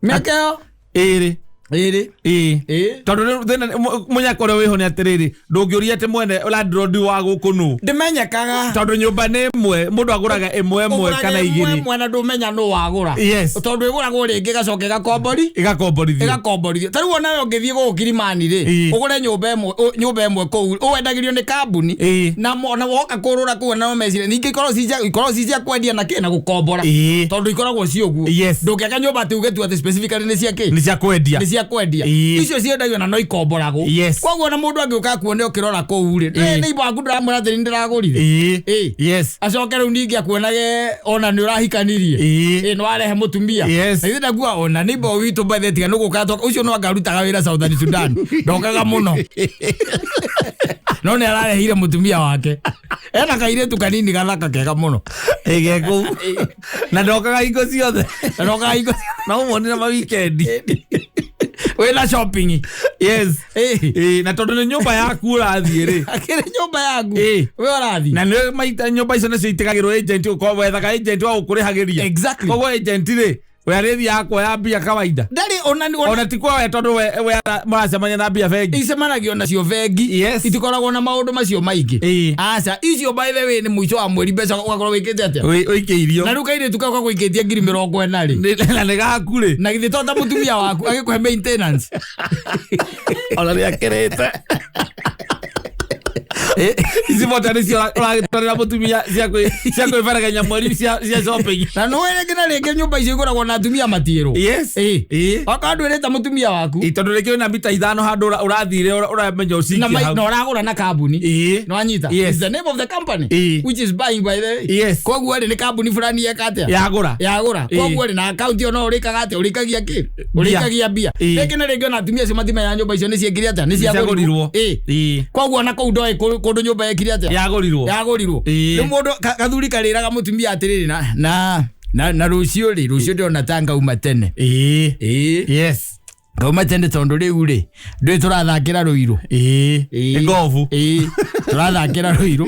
Mĩaka ĩyo Ĩrĩ. ĩrĩ. Ĩĩ. Ĩĩ. Tondũ rĩu thĩna mũnyaka ũrĩa wĩho nĩ atĩrĩrĩ ndũngĩũria atĩ mwene landlord wa gũkũ nũ. Ndĩmenyekaga. Tondũ nyũmba nĩ ĩmwe mũndũ agũraga ĩmwe ĩmwe kana igĩrĩ. Ĩmwe na ndũmenya nũ wagũra. Yes. Tondũ ĩgũragwo rĩngĩ ĩgacoka ĩgakombori. Ĩgakomborithio. Ĩgakomborithio. Ta rĩu onawe ũngĩthiĩ gũkũ Kilimani rĩ, Ĩĩ. ũgũre nyũmba ĩmwe nyũmba ĩmwe kũu, ũwendagĩrio nĩ kambuni. Ĩĩ. Na na woka kũrũra kũu na meciria ningĩ ikoragwo ci cia kwendia na kĩ na gũkombora. Ĩĩ. Tondũ ikoragwo ci ũguo. Yes. Ndũngĩaka nyũmba atĩ uge tu atĩ specifically nĩ cia kĩ? Nĩ cia kwendia. Nĩ cia kwendia. Ĩĩ. Icio ciendagio na no ikomboragwo. Yes. Koguo ona mũndũ angĩũka akuone ũkĩrora kũu rĩ, Ĩĩ. nĩ waku ndĩramwĩra atĩ nĩ ndĩragũrire. Ĩĩ. Ĩĩ. Yes. Acoke rĩu ningĩ akuonage ona nĩ ũrahikanirie. Ĩĩ. Ĩĩ nĩ warehe mũtumia. Yes. Na ithuĩ ndakua ona neighbor witũ by the tiga nĩ gũka ũcio no angarutaga wĩra Southern Sudan. Ndokaga mũno. No nĩ ararehire mũtumia wake. Ena kairĩtu kanini gathaka kega mũno. Ĩĩ ge kũu. Na ndokaga hingo ciothe. Na ndokaga hingo Na ũmuonire ma weekend. Wĩna shopping. Yes. Ĩĩ. Ĩĩ na tondũ nĩ nyũmba yaku ũrathiĩ rĩ. Akĩrĩ nyũmba yaku. Ĩĩ. We ũrathiĩ. Na nĩ maita nyũmba icio nĩcio itigagĩrwo agent ũkorwo wethaga agent wa gũkũrĩhagĩria. Exactly. Koguo agent rĩ We arĩthiaga kuoya mbia kawaida. Ndarĩ ona Ona ti kwa we tondũ we mũracemania na mbia bengi. Icemanagio nacio bengi. Yes. Itikoragwo na maũndũ macio maingĩ. Ĩĩ. Aca, icio by the way nĩ mũico wa mweri mbeca ũgakorwo wĩkĩte atĩa? Ũikĩirio. Na rĩu kairĩtu kau gagũikĩtie 40,000 rĩ. Na nĩ gaku rĩ. Na githĩ to ta mũtumia waku agĩkũhe maintenance. Ona nĩ akĩrĩte. Ici bota nĩcio ũragĩtwarĩra mũtumia cia kwĩberegenya mweri cia shopping. Na nĩ ũĩ rĩngĩ na rĩngĩ nyũmba icio ikoragwo na atumia matiĩrwo. Yes. Ĩĩ. Ĩĩ. Okorwo ndwĩrĩte mũtumia waku. Ĩ, tondũ rĩngĩ wĩna mita 5 handũ ũrathire ũramenya Na ũcikie hau. na ũragũra na kambuni. Ĩĩ. Nĩwanyita? Yes. It's the name of the company. Ĩĩ. Which is buying by the way. Yes. Koguo rĩ nĩ kambuni fulani yeka atĩa? Yagũra. Yagũra. Ĩĩ. Koguo rĩ na account ĩyo no ũrĩkaga atĩa? Ũrĩkagia kĩ? Ũrĩkagia mbia. Ĩĩ. Rĩngĩ na rĩngĩ ona atumia acio matimenyaga nyũmba icio nĩ ciekire atĩa? Nĩ ciagũrirwo. Ĩĩ. Ĩĩ. Koguo ona kũu ndoĩ kũndũ nyũmba yekire atĩa? Yagũrirwo. Yagũrirwo. Ĩĩ. Rĩu mũndũ gathuri karĩraga mũtumia atĩrĩrĩ na rũciũ rĩ, rũciũ ndĩrona ta ngauma tene. Ĩĩ. Ĩĩ. Yes. Ngauma tene tondũ rĩu rĩ, ndũĩ tũrathakĩra Rũirũ. Ĩĩ. Ĩĩ. Nĩ ngobu. Ĩĩ. Tũrathakĩra Rũirũ.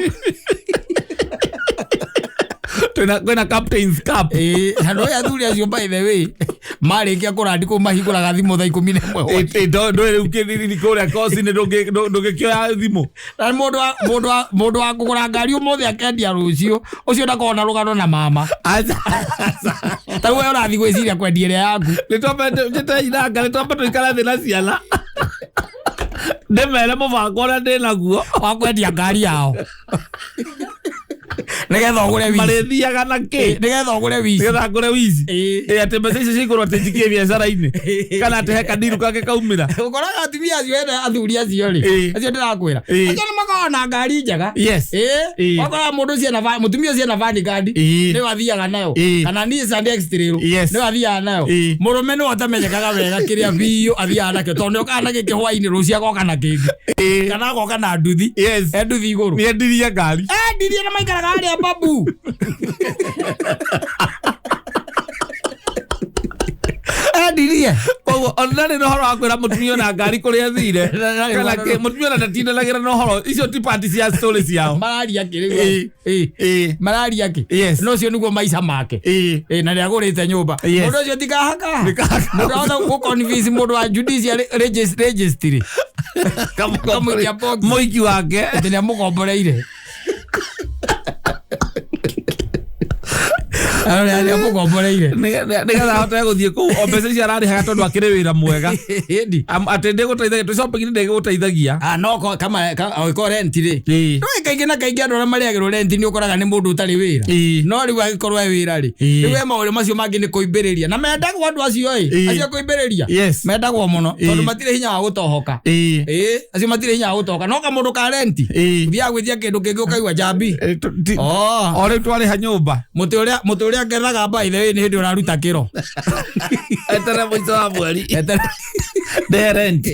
Kwĩna Captain's Cup. Ĩĩ, na ndũĩ athuri acio by the way, marĩkia kũrandi kũu mahingũraga thimũ thaa 11. Ĩ, ndũĩ rĩu kĩthiri kũrĩa koci-inĩ ndũngĩkĩoya thimũ. Na mũndũ wa kũgũra ngari ũmũthĩ akendia rũciũ, ũcio ndakoragwo na rũgano na mama. Aca. Ta rĩu we ũrathiĩ gwĩciria kwendia ĩrĩa yaku. Nĩ twambe njĩte inanga, nĩ twambe tũikare thĩ na ciana. Ndĩmere mũbango ũrĩa ndĩnaguo. Wa kwendia ngari yao. Nĩgetha ũgũre wici. Marĩthiaga na kĩ? Nĩgetha ũgũre wici. Nĩgetha ngũre wici. Ĩĩ. Ĩ, atĩ mbeca icio ciigũrwo atĩ njikie biacara-inĩ. Kana atĩ he kandiru kangĩ kaumĩra. Ũkoraga atumia acio ene athuri acio rĩ. Ĩĩ. Acio ndĩrakwĩra. Ĩĩ. Acio nĩ makoragwo na ngari njega. Yes. Ĩĩ. Ĩĩ. Wakoraga mũndũ ũcio ena mũtumia ũcio ena Vanguard. Ĩĩ. Nĩwe athiaga nayo. Ĩĩ. Kana Nissan X-Trail. Yes. Nĩwe athiaga nayo. Ĩĩ. Mũrũme nĩwe ũtamenyekaga wega kĩrĩa biũ athiaga nakĩo tondũ nĩokaga na gĩkĩ hwainĩ rũciũ agoka na kĩngĩ. Ĩĩ. Kana agoka na nduthi. Yes. E nduthi igũrũ. Nĩendirie ngari. Endirie na maikaraga harĩa babu. Endirie. Koguo ona ndarĩ na ũhoro wa kwĩra mũtumia ona ngari kũrĩa athire. Kana kĩ, mũtumia ona ndatindanagĩra na ũhoro. Icio ti part cia story ciao. Mararia kĩ rĩu? Ĩĩ. Ĩĩ. Ĩĩ. Mararia kĩ? Yes. No ũcio nĩguo maica make. Ĩĩ. Ĩĩ, na nĩagũrĩte nyũmba. Yes. Mũndũ ũcio ti kahaka. Nĩ kahaka. Mũndũ ahota gũ-convince mũndũ wa judicial registry. Kamũikia box. Mũiki wake. Atĩ nĩamũkomboreire. Arĩa nĩamũkomboreire. Nĩgetha ahote gũthiĩ kũu o mbeca icio ararĩhaga tondũ akĩrĩ wĩra mwega. Ĩndi. Atĩ ndĩgũteithagia twĩ shopping ndĩgũteithagia. Ah, no ko kama angĩkorwo rent rĩ. Ĩĩ. No kaingĩ na kaingĩ andũ arĩa marĩagĩrwo rent nĩ ũkoraga nĩ mũndũ ũtarĩ wĩra. Ĩĩ. No rĩu angĩkorwo e wĩra rĩ. Ĩĩ. Rĩu he maũndũ macio mangĩ nĩ kũimbĩrĩria. Na mendagwo andũ acio ĩ. Ĩĩ. Acio kũimbĩrĩria. Yes. Mendagwo mũno Ĩĩ. tondũ matirĩ hinya wa gũtohoka. Ĩĩ. Ĩĩ, acio matirĩ hinya wa gũtohoka. No kamũndũ ka rent. Ĩĩ. Ũthiaga gwĩtia kĩndũ kĩngĩ ũkaigua njambi. Ĩ, Oh. O rĩu twarĩha nyũmba. Mũtĩ ũrĩa ngethaga by the way nĩ hĩndĩ ũraruta kĩro. Eterera mũico wa mweri. Eterera. Ndehe rent.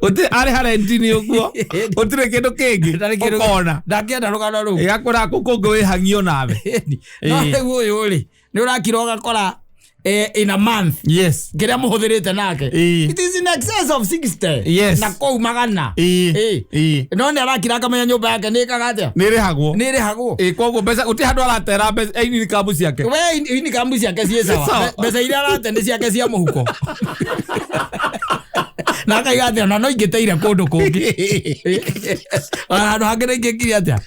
Gũtirĩ arĩha rent nĩ ũguo. Gũtirĩ kĩndũ kĩngĩ. Ndarĩ kĩndũ- Ũkona. Ndangĩenda rũgano rũu. Ĩgakora kũu kũngĩ wĩhang'io nawe. No Ĩĩ. rĩu ũyũ rĩ, nĩ ũrakira ũgakora in a month Yes. kĩrĩa mũhũthĩrĩte nake. Ĩĩ. It is in excess of 60. Yes. Na kũu magana. Ĩĩ. Ĩĩ. Ĩĩ. No nĩ arakira akamenya nyũmba yake nĩ ĩkaga atĩa? Nĩ ĩrĩhagwo. Nĩ ĩrĩhagwo. Ĩĩ, koguo mbeca gũtirĩ handũ aratera mbeca income ciake. We income ciake ciĩ sawa. Sawa. Mbeca iria arate nĩ ciake cia mũhuko. Na akaiga atĩ ona no ingĩteire kũndũ kũngĩ. Ona handũ hangĩ nĩ ingĩkire atĩa?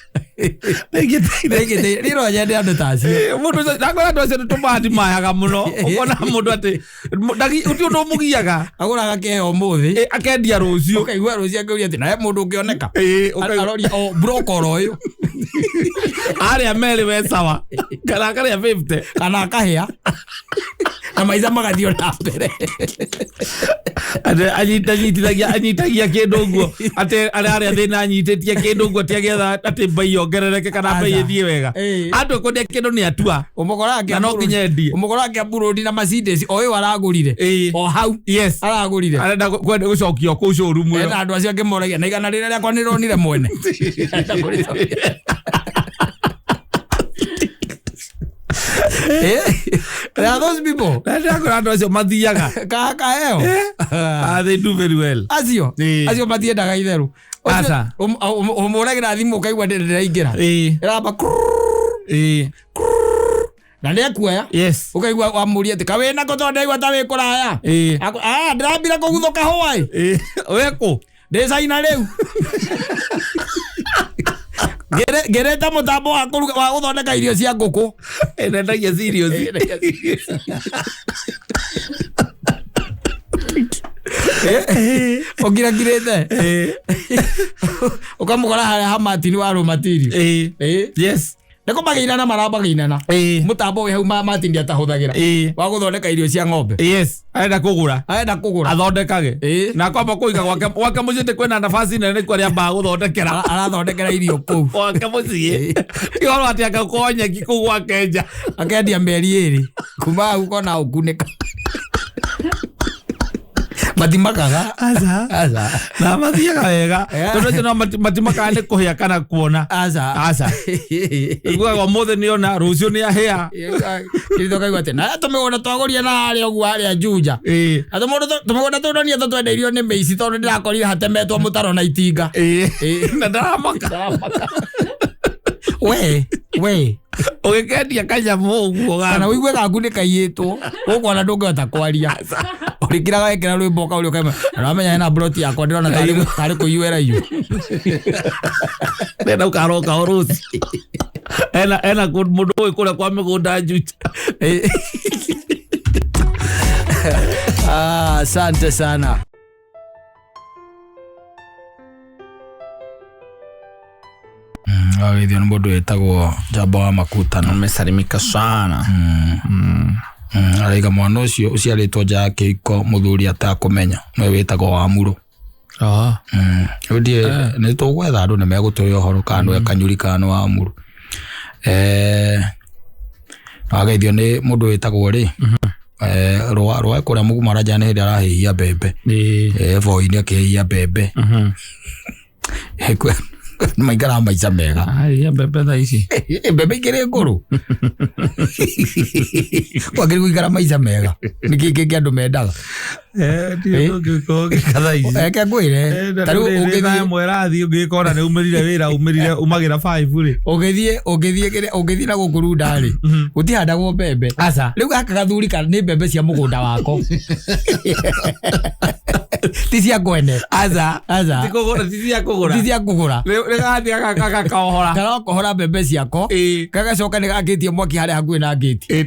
Nĩ ingĩteire. Niĩ no nyende andũ ta acio. Ĩĩ, mũndũ ũcio ndakora andũ acio nĩ tũmandimayaga mũno. Ũkona mũndũ atĩ gũtirĩ ũndũ ũmũgiaga. Agũraga kĩheo ũmũthĩ. Ĩĩ, akendia rũciũ. Ũkaigua rũciũ akĩũria atĩ na he mũndũ ũngĩoneka. Ĩĩ, ũkaigua- Aroria o broker oro ũyũ. Arĩa merĩ we sawa. Kana akarĩa 50. Kana akahĩa. Na maica magathiĩ na mbere. Atĩ anyitagia kĩndũ ũguo. Atĩ arĩa thĩna anyitĩtie kĩndũ ũguo atĩ agĩetha atĩ mbei yongerereke kana mbei Aca. ĩthiĩ wega. Ĩĩ. Andũ kwendia kĩndũ nĩ atua. Ũmũkoraga Na no nginya endie. Ũmũkoraga Kiambu Road na Mercedes o ĩyo aragũrire. Ĩĩ. O hau. Yes. Aragũrire. Arenda kwenda gũcokia kũu showroom ĩyo. Ena andũ acio angĩ moragia na igana rĩrĩa rĩakwa nĩronire mwene. Arenda kũrĩcokia. There are those people. Na ndakora andũ acio mathiaga. Kaheo. Ah, they do very well. Acio. Ĩĩ. Acio matiendaga itherũ. Aca. Ũmũragĩra thimũ ũkaigua ndĩraingĩra. Ĩĩ. Ĩramba Ĩĩ. Na nĩ ekuoya. Yes. Ũkaigua wamũria atĩ kawĩna kũ tondũ ndaigua ta wĩ kũraya. Ĩĩ. Ndĩrambire kũguthũka hwaĩ. Ĩĩ. Wĩ kũ? Ndĩ China rĩu. Ngĩrĩte mũtambo wa kũruga wa gũthondeka irio cia ngũkũ. Nendagia cereals. Ũngirakirĩte. Ũkamũkora harĩa ha Martin wa raw material. Ĩĩ. Ĩĩ. Yes. Nĩ kũmagĩinana maramagĩinana. Ĩĩ. Mũtambo wĩ hau Martin ndiatahũthagĩra. Ĩĩ. Wa gũthondeka irio cia ng'ombe. Yes. Arenda kũgũra. Arenda kũgũra. Athondekage. Ĩĩ. Na kwamba kũiga gwake gwake mũciĩ nĩ kwĩna nafasi nene nĩkuo arĩa gũthondekera. Arathondekera irio kũu. Gwake mũciĩ. Ti ũhoro atĩ angĩkorwo nyeki kũu gwake nja. Akendia mĩeri ĩrĩ. Kuma hau kona ũkunĩka. Matimakaga. Aca. Aca. Na mathiaga wega. Tondũ acio no matimakaga nĩ kũhĩa kana kuona. Aca. Aca. Iguaga ũmũthĩ nĩona rũciũ nĩ ahĩa. Kĩritho kaigua atĩ na tũmĩgũnda twagũria na harĩa ũguo harĩa Juja. Ĩĩ. Atĩ mũndũ tũmĩgũnda tũu ndonire tũtwendeirio nĩ mĩici tondũ ndĩrakorire hatemetwo mũtaro na itinga. Ĩĩ. Ĩĩ. Na ndaramaka. We, we. Ũgĩkendia kanyamũ ũguo Kana gaku. ũigue gaku nĩ kaiyĩtwo. Gũkũ ona ndũngĩhota kwaria. Ũrĩkĩraga wekĩra rwĩmbo ũkaũria ũkaima. Ũramenya hena plot yakwa ndĩrona tarĩ kũiywo ĩraiywo. Ndĩrenda ũkaroka o rũciũ. Ena ena mũndũ ũĩ kũrĩa kwa mĩgũnda Juja. Asante sana. Agĩthio nĩ mũndũ wĩtagwo Njamba wa Makutano. Amesalimika sana. Araiga mwana ũcio ũciarĩtwo nja ya kĩhiko mũthuri atakũmenya nĩwe wĩtagwo Wamuro. Rĩu ndiĩ nĩ tũgwetha andũ nĩ megũtũhe ũhoro kana nĩwe Kanyuri kana nĩ Wamuro. Ageithio nĩ mũndũ wĩtagwo rĩ rwa rwa kũrĩa Mũgumo Aranja nĩ hĩndĩ arahĩhia mbembe. Voi-inĩ akĩhĩhia mbembe. Maikaraga maica mega. Ahĩhia mbembe thaa ici. Mbembe ikĩrĩ ngũrũ. Kwagĩrĩirwo gũikara maica mega. Nĩkĩ kĩngĩ andũ mendaga? Ndũngĩkorwo ũgĩka thaa ici. Reke ngwĩre. Ta rĩu Thaa ũngĩthiĩ ĩmwe ĩrathiĩ ũngĩkora nĩ umĩrire wĩra umĩrire umagĩra 5 rĩ. ũngĩthiĩ ũngĩthiĩ kĩrĩa ũngĩthiĩ na gũkũ Runda rĩ gũtihandagwo mbembe. Aca. Rĩu gaka gathuri ka nĩ mbembe cia mũgũnda wako. Ti cia kwene. Aca. Aca. Ti kũgũra ti cia kũgũra. Ti cia kũgũra. Nĩ gathiĩ gakaohora. Karokohora mbembe ciako. Ĩĩ. Gagacoka nĩ gakĩtie mwaki harĩa hakuhĩ na ngĩti. Ĩĩ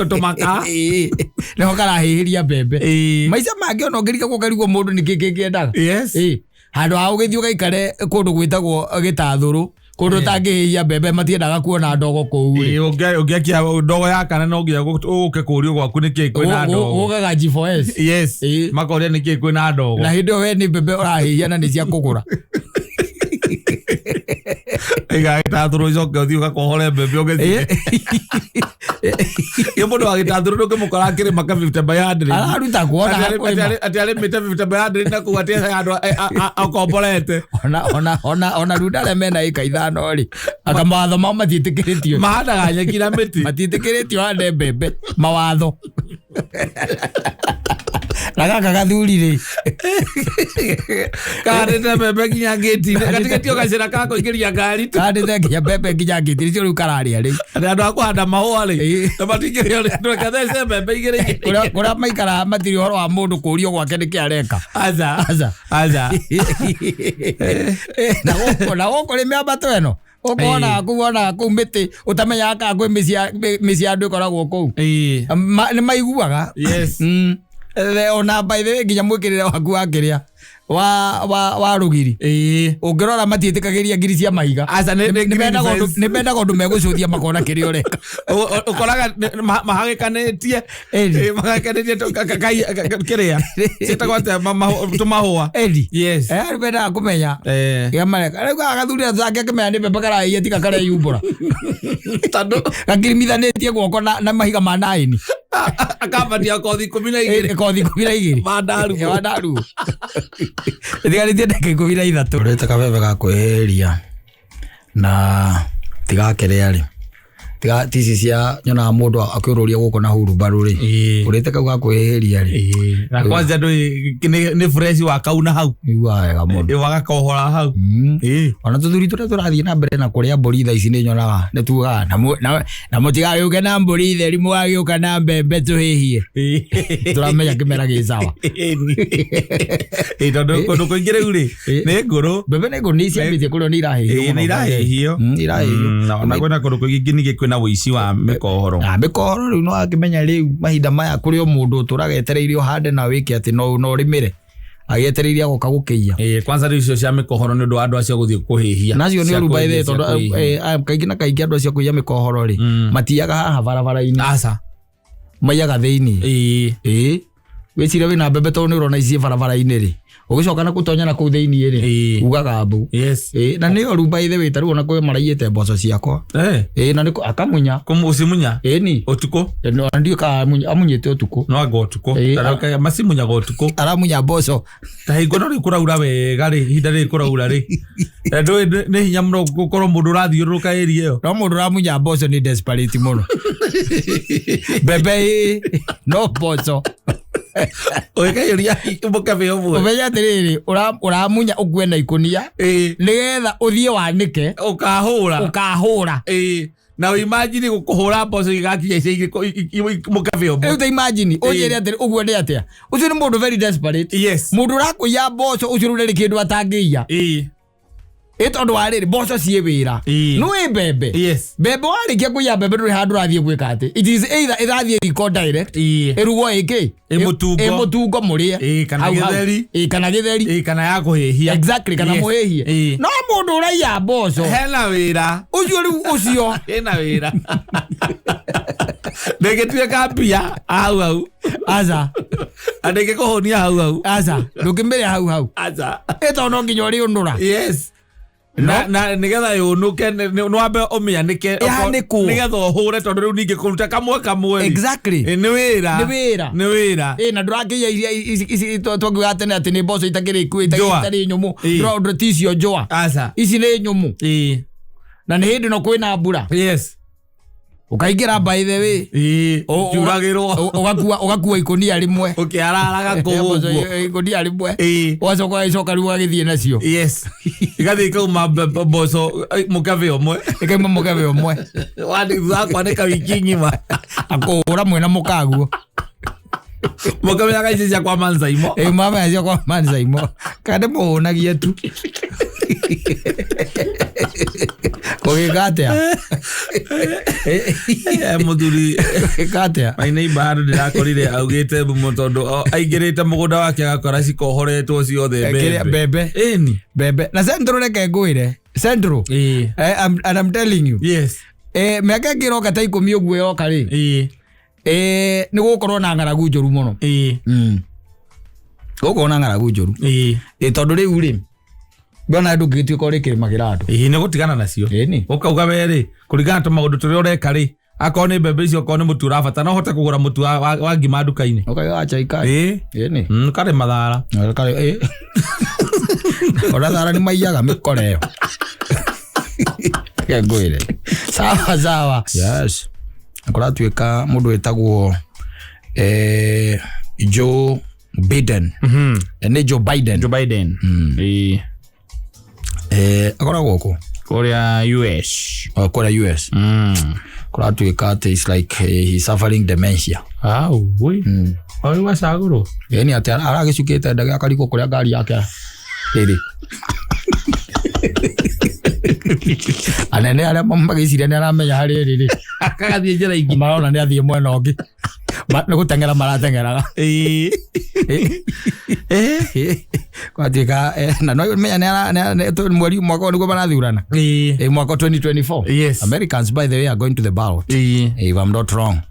tũmaka. Ĩĩ. Nĩho karahĩhĩria mbembe. Ĩĩ. Maica mangĩ ona ũngĩrika gũkarigwo mũndũ nĩkĩ kĩngĩendaga. Yes. Ĩĩ. Handũ ha ũgĩthiĩ ũgaikare kũndũ gwĩtagwo gĩtathũrũ kũndũ ũtangĩhĩhia mbembe matiendaga kuona ndogo kũu rĩ. Ĩĩ ũngĩakia ndogo ya kana no nginya ũke kũrio gwaku nĩkĩ kwĩna ndogo. Gũkaga G4S. Yes. Ĩĩ. Makoria nĩkĩ kwĩna ndogo. Na hĩndĩ ĩyo we nĩ mbembe ũrahĩhia na nĩ cia kũgũra. Iga gĩtathũrũ icoke ũthiĩ ũgakohore mbembe ũgĩthiĩ. Ĩ mũndũ wa gĩtathũrũ ndũngĩmũkora akĩrĩma ka 50 by 100. Araruta kuona hakũrĩma. Atĩ arĩmĩte 50 by 100 na kũu atĩ handũ akomborete. Ona ona ona ona Runda arĩa mena ĩka ithano rĩ anga mawatho mao matiĩtĩkĩrĩtio. Mahandaga nyeki na mĩtĩ. Matiĩtĩkĩrĩtio hande mbembe mawatho. Na gaka gathuri rĩ Kahandĩte mbembe nginya ngĩti-inĩ. Gatigĩtio gacĩra ka kũingĩria ngari tu. kahandĩte nginya mbembe nginya ngĩti nĩcio rĩu kararĩa rĩu. Atĩ andũ a kũhanda mahũa rĩ Ĩĩ. na matingĩrĩo rĩ ndũkathece mbembe igĩrĩ igĩrĩ. Kũrĩa kũrĩa maikaraga matirĩ ũhoro wa mũndũ kũrio gwake nĩkĩ areka. Aca. Aca. Aca. Na gũkũ na gũkũ rĩ mĩambato ĩno gũkũ wonaga kũu wonaga kũu mĩtĩ ũtamenyaga kana kwĩ mĩciĩ ya andũ ĩkoragwo kũu. Ĩĩ. Nĩ maiguaga. Yes. Ona by the way nginya mwĩkĩrĩre waku wa kĩrĩa wa wa wa rũgiri. Ĩĩ. Ũngĩrora matiĩtĩkagĩria ngiri cia mahiga. Aca nĩ Nĩ mendaga ũndũ nĩ mendaga ũndũ megũcũthia makona kĩrĩa ũreka. Ũkoraga mahagĩkanĩtie Ĩni. mahagĩkanĩtie kĩrĩa ciĩtagwo atĩa tũmahũa. Ĩni. Yes. Rĩu mendaga kũmenya. Kĩrĩa mareka. Rĩu gaka gathuri tũtangĩakĩmenya nĩ mbembe karahĩhia tiga kareyumbũra. Tondũ Gakirimithanĩtie guoko na mahiga ma naini. akambatia kothi 12. Kothi 12. Ma ndarugu. Ma ndarugu. Ĩtigarĩtie ndagĩka 13. Ũrĩte kabebe ga kwĩhĩria na tigakĩrĩa rĩ Tiga tici cia nyonaga mũndũ akĩũrũria gũkũ na hurumbarũ rĩ, ũrĩte kau ga kwĩhĩria rĩ. Na kwanza ndå nä fresh wakauna hau. Iguaga wega mũno. Wagakohora hau. Ona tũthuri tũrĩa tũrathiĩ na mbere na kũrĩa mbũri thaa ici nĩ nyonaga nĩ tugaga na mũtigagĩũke na mbũri theri, mũgagĩũka na mbembe tũhĩhie. Tũramenya kĩmera gĩ sawa. Tondå kå ndå kå ingä rä u rä nä ngå rå. Mbembe nĩ ngũ nĩ ciambĩtie kũrĩo, nĩ irahĩhio. Nä irahĩhio. Irahĩhio. Na kwĩna kũndũ kũingĩ ningĩ kwĩna wũici wa mĩkohoro. Na mĩkohoro rĩu no akĩmenya rĩu mahinda maya kũrĩ o mũndũ ũtũraga etereire ũhande na wĩke atĩ no ũrĩmĩre agĩetereire agoka gũkĩiya. Kwanza rĩu icio cia mĩkohoro nĩ ũndũ wa andũ acio gũthiĩ kũhĩhia. Nacio nĩ Cia ũru by the way, kũhĩhia, cia tondũ kũhĩhia. kaingĩ na kaingĩ andũ acio kũiya mĩkohoro rĩ, matiaga haha barabara-inĩ. Aca. Maiyaga thĩinĩ. Ĩĩ, wĩcire wĩna mbembe tondũ nĩ ũrona ici barabara-inĩ rĩ, ũgĩcoka na gũtonya na kũu thĩinĩ rĩ, ugaga mbu. Ĩĩ, na nĩ ũru by the way, ta rĩu ona kwĩ maraiyĩte mboco ciakwa. Ĩĩ, na nĩ akamunya. Kũmucimunya. Ĩni. Ũtukũ. Na ndiũĩ kana amunyĩte ũtukũ. No anga ũtukũ. Macimunyaga ũtukũ. Aramunya mboco. Ta hingo no rĩu kũraura wega rĩ, ihinda rĩrĩ kũraura rĩ. Ndũĩ nĩ hinya mũno gũkorwo mũndũ ũrathiũrũrũka area ĩyo. No mũndũ ũramunya mboco nĩ desperate mũno. Mbembe ĩ, no mboco. Ũgĩkaiyũria mũkebe ũmwe. Ũmenye atĩrĩrĩ, ũramunya ũkue na ikũnia. Nĩgetha ũthiĩ wanĩke. Ũkahũra. Ũkahũra. Na imagine gũkũhũra mboco igakinya ica igĩrĩ mũkebe ũmwe. Rĩu ta imagine, ũnjĩre atĩrĩ, ũguo nĩ atĩa? Ũcio nĩ mũndũ very desperate. Mũndũ ũrakũiya mboco ũcio rĩu ndarĩ kĩndũ atangĩiya. Ĩ tondũ wa rĩrĩ, mboco ciĩ wĩra. No ĩ mbembe. Mbembe warĩkia kũiya mbembe ndũrĩ handũ ũrathiĩ gwĩka atĩ. It is either ĩrathiĩ riko direct. Ĩrugwo ĩkĩ? Ĩ mũtungo. Ĩ mũtungo mũrĩe. Kana Hau hau. gĩtheri. Kana gĩtheri. Kana ya kũhĩhia. Exactly, kana mũhĩhie. No mũndũ ũraiya mboco. Hena wĩra. Ũcio rĩu ũcio. Hena wĩra. Ndĩngĩtuĩka mbia hau hau. Aca. Na ndĩngĩkũhũnia hau hau. Aca. Ndũngĩmĩrĩa hau hau. Aca. Ĩ tondũ no nginya ũrĩũnũra. Na nĩgetha yũnũke nĩ wambe ũmĩanĩke Yanĩkwo. nĩgetha ũhũre tondũ rĩu ningĩ kũruta kamwe kamwe rĩ. Exactly. Nĩ wĩra. Nĩ wĩra. Nĩ wĩra. Na ndũrakĩiya iria ici twakiuga tene atĩ nĩ mboco itakĩrĩ ikuũ, Njũa. itarĩ nyũmũ. Ndũra ti icio njũa. Aca. Ici nĩ nyũmũ. Na nĩ hĩndĩ ĩno kwĩna mbura. Ũkaingĩra by the way. Njuragĩrwo. Ũgakua ikũnia rĩmwe. Ũkĩararaga kũu ũguo. Ikũnia rĩmwe. Ũgacoka ũgagĩcoka rĩu ũgagĩthiĩ nacio. Igathiĩ ikauma mboco mũkebe ũmwe. Ikauma mũkebe ũmwe. Thutha wa kwanĩka wiki ng'ima. Akũhũra mwena mũkaguo. Mũkebe agaici cia kwa Manzaimo. Mama cia kwa Manzaimo. Kana ndĩmũhũnagie tu. Kũgĩka atĩa? Mũthuri. Kũgĩka atĩa? My neighbor handũ ndĩrakorire augĩte mũno tondũ aingĩrĩte mũgũnda wake agakora cikohoretwo ciothe Kĩrĩa, mbembe. mbembe. Ĩni. Mbembe. Na Central reke ngwĩre. Central. And I'm telling you. Mĩaka ĩngĩ ĩroka ta ikũmi ũguo ĩroka rĩ. Nĩ gũgũkorwo na ng'aragu njũru mũno. Gũgũkorwo na ng'aragu njũru. Tondũ rĩu rĩ, ndona ndũngĩgĩtuĩka ũrĩ kĩrĩmagĩra andũ. Nĩ gũtigana nacio. Ĩni. Ũkauga we rĩ, kũringana na maũndũ tũrĩa ũreka rĩ, akorwo nĩ mbembe icio, akorwo nĩ mũtu ũrabatara, no ũhote kũgũra mũtu wa ngima nduka-inĩ. Ũkaiga acha ikai. Ĩni. Ũkarĩma thara. Ona thara nĩ maiyaga mĩkore ĩyo. Reke ngwĩre. Sawa sawa. Yes. Kũratuĩka mũndũ wĩtagwo, Joe Biden. Nĩ Joe Biden. Joe Biden. Akoragwo kũ? Kũrĩa US. Oh, kũrĩa US. Kũratuĩka atĩ it's like he's suffering dementia. Au, ui. Au wacagũrwo. Ĩni atĩ aragĩcukĩte ndege akarigwo kũrĩa ngari yake ĩrĩ. Anene arĩa magĩciria nĩ aramenya harĩa ĩrĩ rĩ. Akagathiĩ njĩra ingĩ. Marona nĩ athiĩ mwena ũngĩ. Nĩ gũteng'era marateng'eraga. Kwatuĩka, na no menya nĩ ara-, nĩ ara-, nĩ mweri mwaka ũyũ nĩguo marathurana. Mwaka 2024. Americans, by the way, are going to the ballot. If I'm not wrong.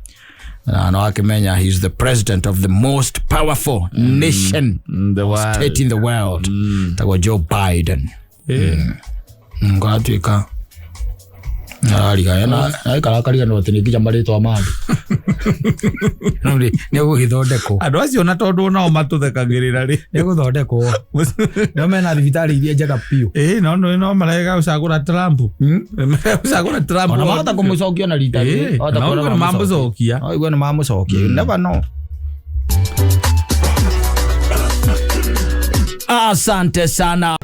Na no akimenya he is the president of the most powerful nation In the world. state in the world. Tagwo Joe Biden. Ngatuĩka arariga, na aikara akariganĩrwo atĩ nĩ nginya marĩtwa ma andũ. No rĩ, nĩ gũgĩthondekwo. Andå acio na tondå nao matåthekagä rä ra rä. Nĩ gũthondekwo. No mena thibitarĩ iria njega biũ. Ä no no marega gå cagå ra Trump. Marega gå cagå ra Trump. Ona mahota kũmũcokia na rita rĩrĩ. Ĩĩ, Mahota na kuona ũguo nĩ mamũcokia. No igue nĩ mamũcokia. You never know. Asante sana.